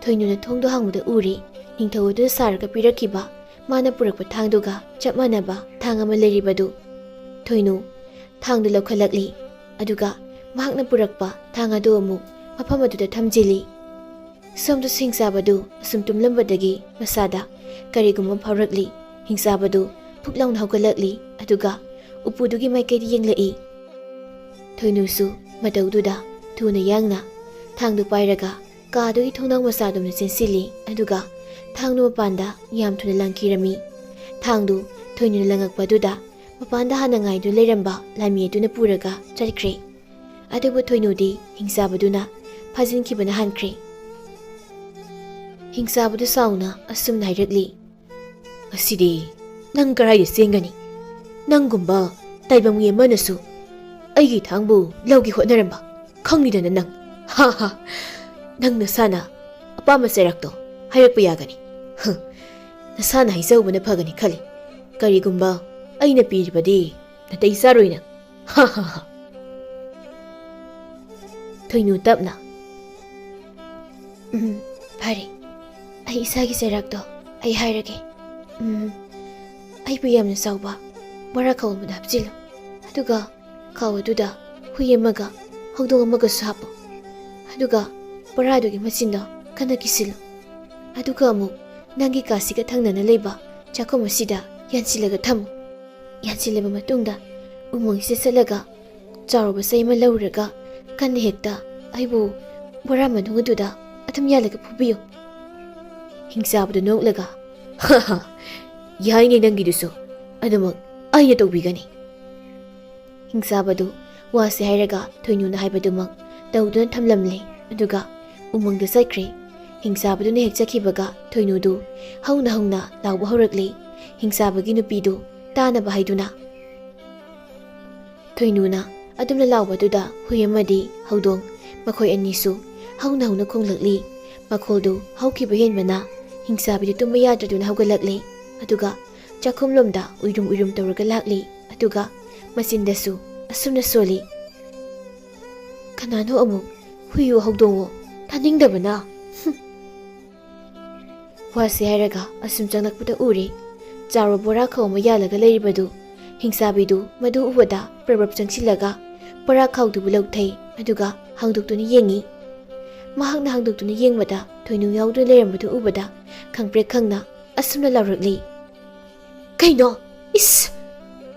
ꯊꯣꯏꯅꯨꯅ ꯊꯣꯡꯗꯨ ꯍꯥꯡꯕꯗ ꯎꯔꯦ, ꯅꯤꯡꯊꯧ ꯑꯗꯨꯅ ꯁꯥꯔꯒ ꯄꯤꯔꯛꯈꯤꯕ ꯃꯥꯅ ꯄꯨꯔꯛꯄ ꯊꯥꯡꯗꯨꯒ ꯆꯞ ꯃꯥꯟꯅꯕ ꯊꯥꯡ ꯑꯃ ꯂꯩꯔꯤꯕꯗꯨ꯫ ꯊꯣꯏꯅꯨ ꯊꯥꯡꯗꯨ ꯂꯧꯈꯠꯂꯛꯂꯤ, ꯑꯗꯨꯒ ꯃꯍꯥꯛꯅ ꯄꯨꯔꯛꯄ ꯊꯥꯡ ꯑꯗꯨ ꯑꯃꯨꯛ ꯃꯐꯝ ꯑꯗꯨꯗ ꯊꯝꯖꯤꯜꯂꯤ꯫ ꯁꯣꯝꯗꯁꯨ ꯍꯤꯡꯆꯥꯕꯗꯨ ꯑꯁꯨꯝ ꯇꯨꯝꯂꯝꯕꯗꯒꯤ ꯃꯁꯥꯗ ꯀꯔꯤꯒꯨꯝꯕ ꯑꯃ ꯐꯥꯎꯔꯛꯂꯤ꯫ ꯍꯤꯡꯆꯥꯕꯗꯨ ꯐꯨꯛ ꯂꯥꯎꯅ ꯍꯧꯒꯠꯂꯛꯂꯤ, ꯑꯗꯨꯒ ꯎꯄꯨꯗꯨꯒꯤ ꯃꯥꯏꯀꯩꯗ ꯌꯦꯡꯂꯛꯏ꯫ ꯊꯣꯏꯅꯨꯁꯨ ꯃꯇꯧꯗꯨꯗ ꯊꯨꯅ ꯌꯥꯡꯅ ꯊꯥꯡꯗꯨ ꯄꯥꯏꯔꯒ ꯀꯥꯗꯨꯒꯤ ꯊꯣꯡꯅꯥꯎ ꯃꯆꯥꯗꯨꯝꯅ ꯆꯦꯟꯁꯤꯜꯂꯤ, ꯑꯗꯨꯒ ꯊꯥꯡꯗꯨ ꯃꯄꯥꯟꯗ ꯌꯥꯝ ꯊꯨꯅ ꯂꯪꯈꯤꯔꯝꯃꯤ꯫ ꯊꯥꯡꯗꯨ ꯊꯣꯏꯅꯨꯅ ꯂꯪꯉꯛꯄꯗꯨꯗ ꯃꯄꯥꯟꯗ ꯍꯥꯟꯅ ꯉꯥꯏꯗꯨꯅ ꯂꯩꯔꯝꯕ ꯂꯥꯟꯃꯤ ꯑꯗꯨꯅ ꯄꯨꯔꯒ ꯆꯠꯈ꯭ꯔꯦ꯫ ꯑꯗꯨꯕꯨ ꯊꯣꯏꯅꯨꯗꯤ ꯍꯤꯡꯆꯥꯕꯗꯨꯅ ꯐꯥꯖꯤꯟꯈꯤꯕꯅ ꯍꯥꯟꯈ꯭ꯔꯦ꯫ ꯍꯤꯡꯆꯥꯕꯗꯨ ꯁꯥꯎꯅ ꯑꯁꯨꯝꯅ ꯍꯥꯏꯔꯛꯂꯤ, "ꯉꯁꯤꯗꯤ ꯅꯪ ꯀꯔꯥꯏꯗ ꯆꯦꯟꯒꯅꯤ? ꯅꯪꯒꯨꯝꯕ ꯇꯥꯏꯕꯪ ꯃꯤ ꯑꯃꯅꯁꯨ ꯑꯩꯒꯤ ꯊꯥꯡꯕꯨ ꯂꯧꯒꯦ ꯍꯣꯠꯅꯔꯝꯕ ꯈꯪꯉꯤꯗꯅ ꯅꯪ꯫ ꯍꯥ ꯍꯥ꯫ ꯅꯪ ꯅꯁꯥꯅ ꯑꯄꯥꯝꯕ ꯆꯩꯔꯥꯛꯇꯣ ꯍꯥꯏꯔꯛꯄ ꯌꯥꯒꯅꯤ꯫ ꯍ, ꯅꯁꯥꯅ ꯍꯥꯏꯖꯍꯧꯕꯅ ꯐꯒꯅꯤ ꯈꯜꯂꯤ꯫ ꯀꯔꯤꯒꯨꯝꯕ ꯑꯩꯅ ꯄꯤꯔꯕꯗꯤ ꯅꯥꯇꯩ ꯆꯥꯔꯣꯏ ꯅꯪ꯫ ꯍꯥ ꯍꯥ ꯍꯥ꯫" ꯊꯣꯏꯅꯨ ꯇꯞꯅ, "ꯎꯝ, ꯐꯔꯦ꯫ ꯑꯩ ꯏꯁꯥꯒꯤ ꯆꯩꯔꯥꯛꯇꯣ ꯑꯩ ꯍꯥꯏꯔꯒꯦ꯫ ꯎꯝ, ꯑꯩꯕꯨ ꯌꯥꯝꯅ ꯆꯥꯎꯕ ꯕꯣꯔꯥ ꯈꯥꯎ ꯑꯃꯗ ꯍꯥꯞꯆꯤꯜꯂꯨ꯫ ꯑꯗꯨꯒ ꯈꯥꯎ ꯑꯗꯨꯗ ꯍꯨꯏ ꯑꯃꯒ ꯍꯧꯗꯣꯡ ꯑꯃꯒꯁꯨ ꯍꯥꯞꯄꯨ꯫ ꯑꯗꯨꯒ ꯕꯣꯔꯥꯗꯨꯒꯤ ꯃꯆꯤꯟꯗꯣ ꯀꯟꯅ ꯀꯤꯁꯤꯜꯂꯨ꯫ ꯑꯗꯨꯒ ꯑꯃꯨꯛ ꯅꯪꯒꯤ ꯀꯥꯁꯤꯒ ꯊꯪꯅꯅ ꯂꯩꯕ ꯆꯥꯛꯈꯨꯝ ꯑꯁꯤꯗ ꯌꯥꯟꯁꯤꯜꯂꯒ ꯊꯝꯃꯨ꯫ ꯌꯥꯟꯁꯤꯜꯂꯕ ꯃꯇꯨꯡꯗ ꯎꯃꯪꯁꯤꯗ ꯆꯠꯂꯒ ꯆꯥꯎꯔꯕ ꯆꯩ ꯑꯃ ꯂꯧꯔꯒ ꯀꯟꯅ ꯍꯦꯛꯇ ꯑꯩꯕꯨ ꯕꯣꯔꯥ ꯃꯅꯨꯡ ꯑꯗꯨꯗ ꯑꯗꯨꯝ ꯌꯥꯜꯂꯒ ꯐꯨꯕꯤꯌꯨ꯫" ꯍꯤꯡꯆꯥꯕꯗꯨ ꯅꯣꯛꯂꯒ, "ꯍꯥ ꯍꯥ, ꯌꯥꯏꯅꯦ ꯅꯪꯒꯤꯗꯨꯁꯨ꯫ ꯑꯗꯨꯃꯛ ꯑꯩꯅ ꯇꯧꯕꯤꯒꯅꯤ꯫" ꯍꯤꯡꯆꯥꯕꯗꯨ ꯋꯥꯁꯤ ꯍꯥꯏꯔꯒ ꯊꯣꯏꯅꯨꯅ ꯍꯥꯏꯕꯗꯨꯃꯛ ꯇꯧꯗꯨꯅ ꯊꯝꯂꯝꯂꯦ, ꯑꯗꯨꯒ ꯎꯃꯪꯗ ꯆꯠꯈ꯭ꯔꯦ꯫ ꯍꯤꯡꯆꯥꯕꯗꯨꯅ ꯍꯦꯛ ꯆꯠꯈꯤꯕꯒ ꯊꯣꯏꯅꯨꯗꯨ ꯍꯧꯅ ꯍꯧꯅ ꯂꯥꯎꯕ ꯍꯧꯔꯛꯂꯦ꯫ ꯍꯤꯡꯆꯥꯕꯒꯤ ꯅꯨꯄꯤꯗꯨ ꯇꯥꯅꯕ ꯍꯥꯏꯗꯨꯅ꯫ ꯊꯣꯏꯅꯨꯅ ꯑꯗꯨꯝꯅ ꯂꯥꯎꯕꯗꯨꯗ ꯍꯨꯏ ꯑꯃꯗꯤ ꯍꯧꯗꯣꯡ ꯃꯈꯣꯏ ꯑꯅꯤꯁꯨ ꯍꯧꯅ ꯍꯧꯅ ꯈꯣꯡꯂꯛꯂꯤ꯫ ꯃꯈꯣꯜꯗꯨ ꯍꯧꯈꯤꯕ ꯍꯦꯟꯕꯅ ꯍꯤꯡꯆꯥꯕꯤꯗꯨ ꯇꯨꯝꯕ ꯌꯥꯗ꯭ꯔꯗꯨꯅ ꯍꯧꯒꯠꯂꯛꯂꯦ, ꯑꯗꯨꯒ ꯆꯥꯛꯈꯨꯝꯂꯣꯝꯗ ꯎꯏꯔꯨꯝ ꯎꯏꯔꯨꯝ ꯇꯧꯔꯒ ꯂꯥꯛꯂꯤ꯫ ꯑꯗꯨꯒ ꯃꯆꯤꯟꯗꯁꯨ ꯑꯁꯨꯝꯅ ꯁꯣꯜꯂꯤ, "ꯀꯅꯥꯅꯣ ꯑꯃꯨꯛ ꯍꯨꯏꯌꯣ ꯍꯧꯗꯣꯡꯉꯣ, ꯇꯥꯅꯤꯡꯗꯕꯅ꯫" ꯍꯨꯝ꯫ ꯋꯥꯁꯤ ꯍꯥꯏꯔꯒ ꯑꯁꯨꯝ ꯆꯪꯂꯛꯄꯗ ꯎꯔꯦ, ꯆꯥꯎꯔꯕ ꯕꯣꯔꯥ ꯈꯥꯎ ꯑꯃ ꯌꯥꯜꯂꯒ ꯂꯩꯔꯤꯕꯗꯨ꯫ ꯍꯤꯡꯆꯥꯕꯤꯗꯨ ꯃꯗꯨ ꯎꯕꯗ ꯄ꯭ꯔꯞ ꯄ꯭ꯔꯞ ꯆꯪꯁꯤꯜꯂꯒ ꯕꯣꯔꯥ ꯈꯥꯎꯗꯨꯕꯨ ꯂꯧꯊꯩ, ꯑꯗꯨꯒ ꯍꯥꯡꯗꯣꯛꯇꯨꯅ ꯌꯦꯡꯉꯤ꯫ ꯃꯍꯥꯛꯅ ꯍꯥꯡꯗꯣꯛꯇꯨꯅ ꯌꯦꯡꯕꯗ ꯊꯣꯏꯅꯨ ꯌꯥꯎꯗꯨꯅ ꯂꯩꯔꯝꯕꯗꯨ ꯎꯕꯗ ꯈꯪꯄ꯭ꯔꯦꯛ ꯈꯪꯅ ꯑꯁꯨꯝꯅ ꯂꯥꯎꯔꯛꯂꯤ꯫ "ꯀꯩꯅꯣ? ꯏꯁ!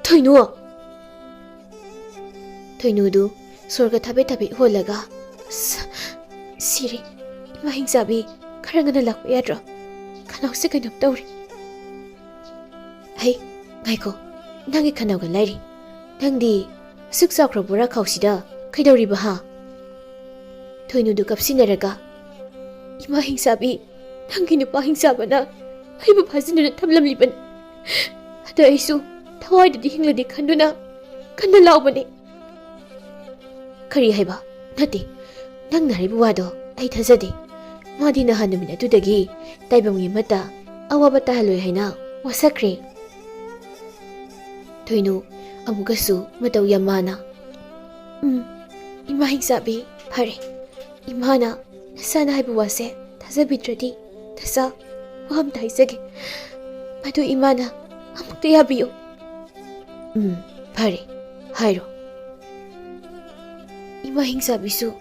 ꯊꯣꯏꯅꯨ!" ꯊꯣꯏꯅꯨꯗꯨ ꯁꯣꯔꯒ ꯊꯥꯕꯦꯠ ꯊꯥꯕꯦꯠ ꯍꯣꯜꯂꯒ, "ꯑꯁ, ꯁꯤꯔꯦ꯫ ꯏꯃꯥ ꯍꯤꯡꯆꯥꯕꯤ, ꯈꯔ ꯉꯟꯅ ꯂꯥꯛꯄ ꯌꯥꯗ꯭ꯔꯣ? ꯈꯅꯥꯎꯁꯦ ꯀꯩꯅꯣꯝ ꯇꯧꯔꯦ꯫" "ꯍꯩ, ꯉꯥꯏꯈꯣ, ꯅꯪꯒꯤ ꯈꯅꯥꯎꯒ ꯂꯥꯏꯔꯤ꯫ ꯅꯪꯗꯤ ꯑꯁꯨꯛ ꯆꯥꯎꯈ꯭ꯔꯕ ꯕꯣꯔꯥ ꯈꯥꯎꯁꯤꯗ ꯀꯩꯗꯧꯔꯤꯕ ꯍꯥ?" ꯊꯣꯏꯅꯨꯗꯨ ꯀꯞꯁꯤꯟꯅꯔꯒ, "ꯏꯃꯥ ꯍꯤꯡꯆꯥꯕꯤ, ꯅꯪꯒꯤ ꯅꯨꯄꯥ ꯍꯤꯡꯆꯥꯕꯅ ꯑꯩꯕꯨ ꯐꯥꯖꯤꯟꯗꯨꯅ ꯊꯝꯂꯝꯂꯤꯕꯅꯤ꯫ ꯑꯗ ꯑꯩꯁꯨ ꯊꯋꯥꯏꯗꯨꯗꯤ ꯍꯤꯡꯂꯗꯤ ꯈꯟꯗꯨꯅ ꯀꯟꯅ ꯂꯥꯎꯕꯅꯤ꯫" "ꯀꯔꯤ ꯍꯥꯏꯕ? ꯅꯠꯇꯦ, ꯅꯪꯅ ꯍꯥꯏꯔꯤꯕ ꯋꯥꯗꯣ ꯑꯩ ꯊꯥꯖꯗꯦ꯫ ꯃꯥꯗꯤ ꯅꯍꯥꯟ ꯅꯨꯃꯤꯠ ꯑꯗꯨꯗꯒꯤ ꯇꯥꯏꯕꯪ ꯃꯤ ꯑꯃꯠꯇ ꯑꯋꯥꯕ ꯇꯥꯍꯜꯂꯣꯏ ꯍꯥꯏꯅ ꯋꯥꯁꯛꯈ꯭ꯔꯦ꯫" ꯊꯣꯏꯅꯨ ꯑꯃꯨꯛꯀꯁꯨ ꯃꯇꯧ ꯌꯥꯝ ꯃꯥꯅ, "ꯎꯝ, ꯏꯃꯥ ꯍꯤꯡꯆꯥꯕꯤ, ꯐꯔꯦ꯫ ꯏꯃꯥꯅ ꯅꯁꯥꯅ ꯍꯥꯏꯕ ꯋꯥꯁꯦ ꯊꯥꯖꯕꯤꯗ꯭ꯔꯗꯤ ꯅꯁꯥ ꯋꯥ ꯑꯝꯇ ꯍꯥꯏꯖꯒꯦ꯫ ꯃꯗꯨ ꯏꯃꯥꯅ ꯑꯃꯨꯛꯇ ꯌꯥꯕꯤꯌꯨ꯫" "ꯎꯝ, ꯐꯔꯦ, ꯍꯥꯏꯔꯣ꯫" "ꯏꯃꯥ ꯍꯤꯡꯆꯥꯕꯤꯁꯨ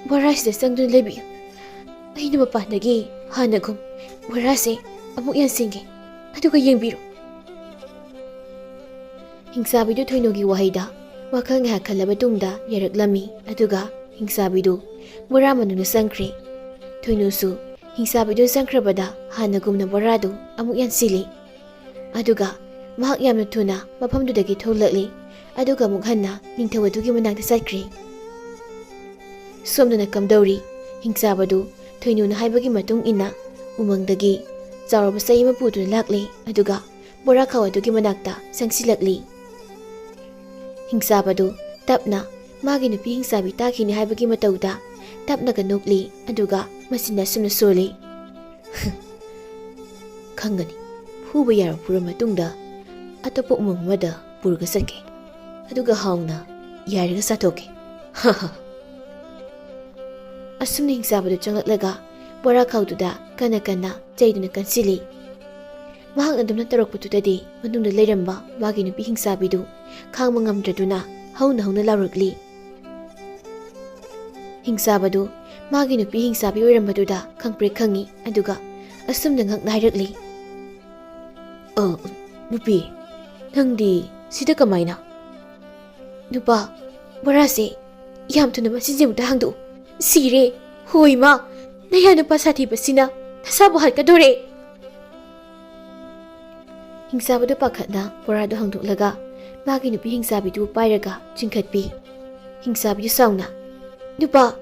ꯕꯣꯔꯥꯁꯤꯗ ꯆꯪꯗꯨꯅ ꯂꯩꯕꯤꯌꯨ꯫ ꯑꯩꯅ ꯃꯄꯥꯟꯗꯒꯤ ꯍꯥꯟꯅꯒꯨꯝ ꯕꯣꯔꯥꯁꯦ ꯑꯃꯨꯛ ꯌꯥꯟꯁꯤꯟꯒꯦ, ꯑꯗꯨꯒ ꯌꯦꯡꯕꯤꯔꯣ꯫" ꯍꯤꯡꯆꯥꯕꯤꯗꯨ ꯊꯣꯏꯅꯨꯒꯤ ꯋꯥꯍꯩꯗ ꯋꯥꯈꯜ ꯉꯥꯏꯍꯥꯛ ꯈꯜꯂꯕ ꯇꯨꯡꯗ ꯌꯥꯔꯛꯂꯝꯃꯤ꯫ ꯑꯗꯨꯒ ꯍꯤꯡꯆꯥꯕꯤꯗꯨ ꯕꯣꯔꯥ ꯃꯅꯨꯡꯗ ꯆꯪꯈ꯭ꯔꯦ꯫ ꯊꯣꯏꯅꯨꯁꯨ ꯍꯤꯡꯆꯥꯕꯤꯗꯨ ꯆꯪꯈ꯭ꯔꯕꯗ ꯍꯥꯟꯅꯒꯨꯝꯅ ꯕꯣꯔꯥꯗꯨ ꯑꯃꯨꯛ ꯌꯥꯟꯁꯤꯜꯂꯤ꯫ ꯑꯗꯨꯒ ꯃꯍꯥꯛ ꯌꯥꯝꯅ ꯊꯨꯅ ꯃꯐꯝꯗꯨꯗꯒꯤ ꯊꯣꯛꯂꯛꯂꯤ꯫ ꯑꯗꯨꯒ ꯑꯃꯨꯛ ꯍꯟꯅ ꯅꯤꯡꯊꯧ ꯑꯗꯨꯒꯤ ꯃꯅꯥꯛꯇ ꯆꯠꯈ꯭ꯔꯦ꯫ ꯁꯣꯝꯗꯅ ꯀꯝꯗꯧꯔꯤ? ꯍꯤꯡꯆꯥꯕꯗꯨ ꯊꯣꯏꯅꯨꯅ ꯍꯥꯏꯕꯒꯤ ꯃꯇꯨꯡ ꯏꯟꯅ ꯎꯃꯪꯗꯒꯤ ꯆꯥꯎꯔꯕ ꯆꯩ ꯑꯃ ꯄꯨꯗꯨꯅ ꯂꯥꯛꯂꯤ꯫ ꯑꯗꯨꯒ ꯕꯣꯔꯥ ꯈꯥꯎ ꯑꯗꯨꯒꯤ ꯃꯅꯥꯛꯇ ꯆꯪꯁꯤꯜꯂꯛꯂꯤ꯫ ꯍꯤꯡꯆꯥꯕꯗꯨ ꯇꯞꯅ ꯃꯥꯒꯤ ꯅꯨꯄꯤ ꯍꯤꯡꯆꯥꯕꯤ ꯇꯥꯈꯤꯅꯤ ꯍꯥꯏꯕꯒꯤ ꯃꯇꯧꯗ ꯇꯞꯅꯒ ꯅꯣꯛꯂꯤ꯫ ꯑꯗꯨꯒ ꯃꯆꯤꯟ ꯑꯁꯨꯝꯅ ꯁꯣꯜꯂꯤ, "ꯈꯪꯒꯅꯤ, ꯐꯨꯕ ꯌꯥꯕ ꯐꯨꯔ ꯃꯇꯨꯡꯗ ꯑꯇꯣꯞꯄ ꯎꯃꯪ ꯑꯃꯗ ꯄꯨꯔꯒ ꯆꯠꯀꯦ꯫ ꯑꯗꯨꯒ ꯍꯥꯎꯅ ꯌꯥꯏꯔꯒ ꯆꯥꯊꯣꯛꯀꯦ꯫" ꯑꯁꯨꯝꯅ ꯍꯤꯡꯆꯥꯕꯗꯨ ꯆꯪꯂꯛꯂꯒ ꯕꯣꯔꯥ ꯈꯥꯎꯗꯨꯗ ꯀꯟꯅ ꯀꯟꯅ ꯆꯩꯗꯨꯅ ꯀꯟꯁꯤꯜꯂꯤ꯫ ꯃꯍꯥꯛꯅ ꯑꯗꯨꯝꯅ ꯇꯧꯔꯛꯄꯗꯨꯗꯗꯤ ꯃꯅꯨꯡꯗ ꯂꯩꯔꯝꯕ ꯃꯥꯒꯤ ꯅꯨꯄꯤ ꯍꯤꯡꯆꯥꯕꯤꯗꯨ ꯈꯥꯡꯕ ꯉꯝꯗ꯭ꯔꯗꯨꯅ ꯍꯧꯅ ꯍꯧꯅ ꯂꯥꯎꯔꯛꯂꯤ꯫ ꯍꯤꯡꯆꯥꯕꯗꯨ ꯃꯥꯒꯤ ꯅꯨꯄꯤ ꯍꯤꯡꯆꯥꯕꯤ ꯑꯣꯏꯔꯝꯕꯗꯨꯗ ꯈꯪꯄ꯭ꯔꯦꯛ ꯈꯪꯉꯤ꯫ ꯑꯗꯨꯒ ꯑꯁꯨꯝꯅ ꯉꯛꯅ ꯍꯥꯏꯔꯛꯂꯤ, "ꯑ, ꯅꯨꯄꯤ, ꯅꯪꯗꯤ ꯁꯤꯗ ꯀꯃꯥꯏꯅ?" "ꯅꯨꯄꯥ, ꯕꯣꯔꯥꯁꯦ ꯌꯥꯝ ꯊꯨꯅ ꯃꯆꯤꯟꯁꯦ ꯑꯃꯨꯛꯇ ꯍꯥꯡꯗꯣꯛꯎ꯫ ꯁꯤꯔꯦ꯫ ꯍꯣꯏ ꯃꯥ, ꯅꯌꯥ ꯅꯨꯄꯥ ꯁꯥꯊꯤꯕꯁꯤꯅ ꯅꯁꯥꯕꯨ ꯍꯥꯠꯀꯗꯣꯔꯦ!" ꯍꯤꯡꯆꯥꯕꯗꯨ ꯄꯥꯈꯠꯅ ꯕꯣꯔꯥꯗꯨ ꯍꯥꯡꯗꯣꯛꯂꯒ ꯃꯥꯒꯤ ꯅꯨꯄꯤ ꯍꯤꯡꯆꯥꯕꯤꯗꯨ ꯄꯥꯏꯔꯒ ꯆꯤꯡꯈꯠꯄꯤ꯫ ꯍꯤꯡꯆꯥꯕꯤꯗꯨ ꯁꯥꯎꯅ, "ꯅꯨꯄꯥ,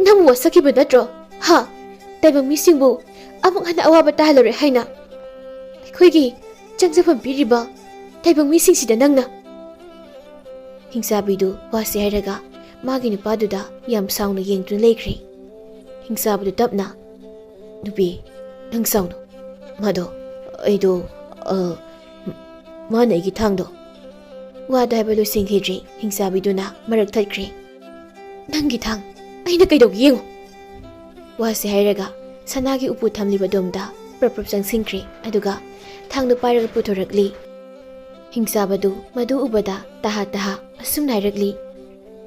ꯅꯪꯕꯨ ꯋꯥꯁꯛꯈꯤꯕ ꯅꯠꯇ꯭ꯔꯣ? ꯍꯥ? ꯇꯥꯏꯕꯪ ꯃꯤꯁꯤꯡꯕꯨ ꯑꯃꯨꯛ ꯍꯟꯅ ꯑꯋꯥꯕ ꯇꯥꯍꯜꯂꯔꯣꯏ ꯍꯥꯏꯅ ꯑꯩꯈꯣꯏꯒꯤ ꯆꯪꯖꯐꯝ ꯄꯤꯔꯤꯕ ꯇꯥꯏꯕꯪ ꯃꯤꯁꯤꯡꯁꯤꯗ ꯅꯪꯅ?" ꯍꯤꯡꯆꯥꯕꯤꯗꯨ ꯋꯥꯁꯦ ꯍꯥꯏꯔꯒ ꯃꯥꯒꯤ ꯅꯨꯄꯥꯗꯨꯗ ꯌꯥꯝ ꯁꯥꯎꯅ ꯌꯦꯡꯗꯨꯅ ꯂꯩꯈ꯭ꯔꯦ꯫ ꯍꯤꯡꯆꯥꯕꯗꯨ ꯇꯞꯅ, "ꯅꯨꯄꯤ, ꯅꯪ ꯁꯥꯎꯅꯨ꯫ ꯃꯥꯗꯣ, ꯑꯩꯗꯣ, ꯑ, ꯃꯥꯅ ꯑꯩꯒꯤ ꯊꯥꯡꯗꯣ꯫" ꯋꯥꯗꯣ ꯍꯥꯏꯕ ꯂꯣꯏꯁꯤꯟꯈꯤꯗ꯭ꯔꯤ, ꯍꯤꯡꯆꯥꯕꯤꯗꯨꯅ ꯃꯔꯛ ꯊꯠꯈ꯭ꯔꯦ꯫ "ꯅꯪꯒꯤ ꯊꯥꯡ ꯑꯩꯅ ꯀꯩꯗꯧꯒꯦ ꯌꯦꯡꯉꯨ!" ꯋꯥꯁꯦ ꯍꯥꯏꯔꯒ ꯁꯅꯥꯒꯤ ꯎꯄꯨ ꯊꯝꯂꯤꯕ ꯑꯗꯣꯝꯗ ꯄ꯭ꯔꯞ ꯄ꯭ꯔꯞ ꯆꯪꯁꯤꯟꯈ꯭ꯔꯦ꯫ ꯑꯗꯨꯒ ꯊꯥꯡꯗꯨ ꯄꯥꯏꯔꯒ ꯄꯨꯊꯣꯔꯛꯂꯤ꯫ ꯍꯤꯡꯆꯥꯕꯗꯨ ꯃꯗꯨ ꯎꯕꯗ ꯇꯍꯥ ꯇꯍꯥ ꯑꯁꯨꯝꯅ ꯍꯥꯏꯔꯛꯂꯤ,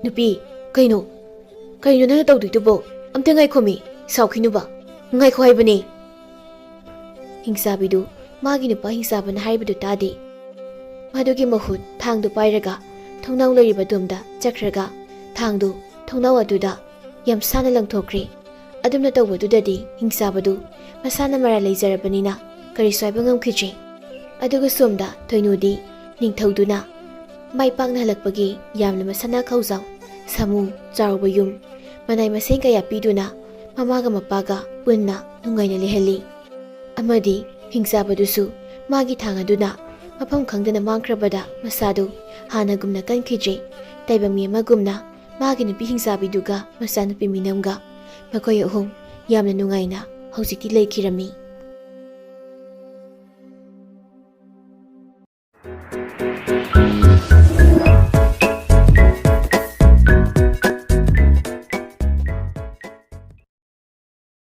"ꯅꯨꯄꯤ, ꯀꯩꯅꯣ? ꯀꯩꯅꯣ ꯅꯪꯅ ꯇꯧꯗꯣꯏꯗꯨꯕꯣ? ꯑꯝꯇ ꯉꯥꯏꯈꯣꯃꯤ, ꯁꯥꯎꯈꯤꯅꯨꯕ꯫ ꯉꯥꯏꯈꯣ ꯍꯥꯏꯕꯅꯦ!" ꯍꯤꯡꯆꯥꯕꯤꯗꯨ ꯃꯥꯒꯤ ꯅꯨꯄꯥ ꯍꯤꯡꯆꯥꯕꯅ ꯍꯥꯏꯔꯤꯕꯗꯨ ꯇꯥꯗꯦ꯫ ꯃꯗꯨꯒꯤ ꯃꯍꯨꯠ ꯊꯥꯡꯗꯨ ꯄꯥꯏꯔꯒ ꯊꯣꯡꯅꯥꯎ ꯂꯩꯔꯤꯕ ꯑꯗꯣꯝꯗ ꯆꯠꯈ꯭ꯔꯒ ꯊꯥꯡꯗꯨ ꯊꯣꯡꯅꯥꯎ ꯑꯗꯨꯗ ꯌꯥꯝ ꯁꯥꯅ ꯂꯪꯊꯣꯛꯈ꯭ꯔꯦ꯫ ꯑꯗꯨꯝꯅ ꯇꯧꯕꯗꯨꯗꯗꯤ ꯍꯤꯡꯆꯥꯕꯗꯨ ꯃꯁꯥꯅ ꯃꯔꯥꯜ ꯂꯩꯖꯔꯕꯅꯤꯅ ꯀꯔꯤꯁꯨ ꯍꯥꯏꯕ ꯉꯝꯈꯤꯗ꯭ꯔꯦ꯫ ꯑꯗꯨꯒ ꯁꯣꯝꯗ ꯊꯣꯏꯅꯨꯗꯤ ꯅꯤꯡꯊꯧꯗꯨꯅ ꯃꯥꯏ ꯄꯥꯛꯅ ꯍꯜꯂꯛꯄꯒꯤ ꯌꯥꯝꯂꯕ ꯁꯅꯥ ꯈꯧꯖꯥꯎ, ꯁꯥꯃꯨ, ꯆꯥꯎꯔꯕ ꯌꯨꯝ, ꯃꯅꯥꯏ ꯃꯁꯤꯡ ꯀꯌꯥ ꯄꯤꯗꯨꯅ ꯃꯃꯥꯒ ꯃꯄꯥꯒ ꯄꯨꯟꯅ ꯅꯨꯡꯉꯥꯏꯅ ꯂꯩꯍꯜꯂꯤ꯫ ꯑꯃꯗꯤ ꯍꯤꯡꯆꯥꯕꯗꯨꯁꯨ ꯃꯥꯒꯤ ꯊꯥꯡ ꯑꯗꯨꯅ ꯃꯐꯝ ꯈꯪꯗꯅ ꯃꯥꯡꯈ꯭ꯔꯕꯗ ꯃꯁꯥꯗꯨ ꯍꯥꯟꯅꯒꯨꯝꯅ ꯀꯟꯈꯤꯗ꯭ꯔꯦ꯫ ꯇꯥꯏꯕꯪ ꯃꯤ ꯑꯃꯒꯨꯝꯅ ꯃꯥꯒꯤ ꯅꯨꯄꯤ ꯍꯤꯡꯆꯥꯕꯤꯗꯨꯒ ꯃꯆꯥꯅꯨꯄꯤ ꯃꯤꯅꯝꯒ ꯃꯈꯣꯏ ꯑꯍꯨꯝ ꯌꯥꯝꯅ ꯅꯨꯡꯉꯥꯏꯅ ꯍꯧꯖꯤꯛꯇꯤ ꯂꯩꯈꯤꯔꯝꯃꯤ꯫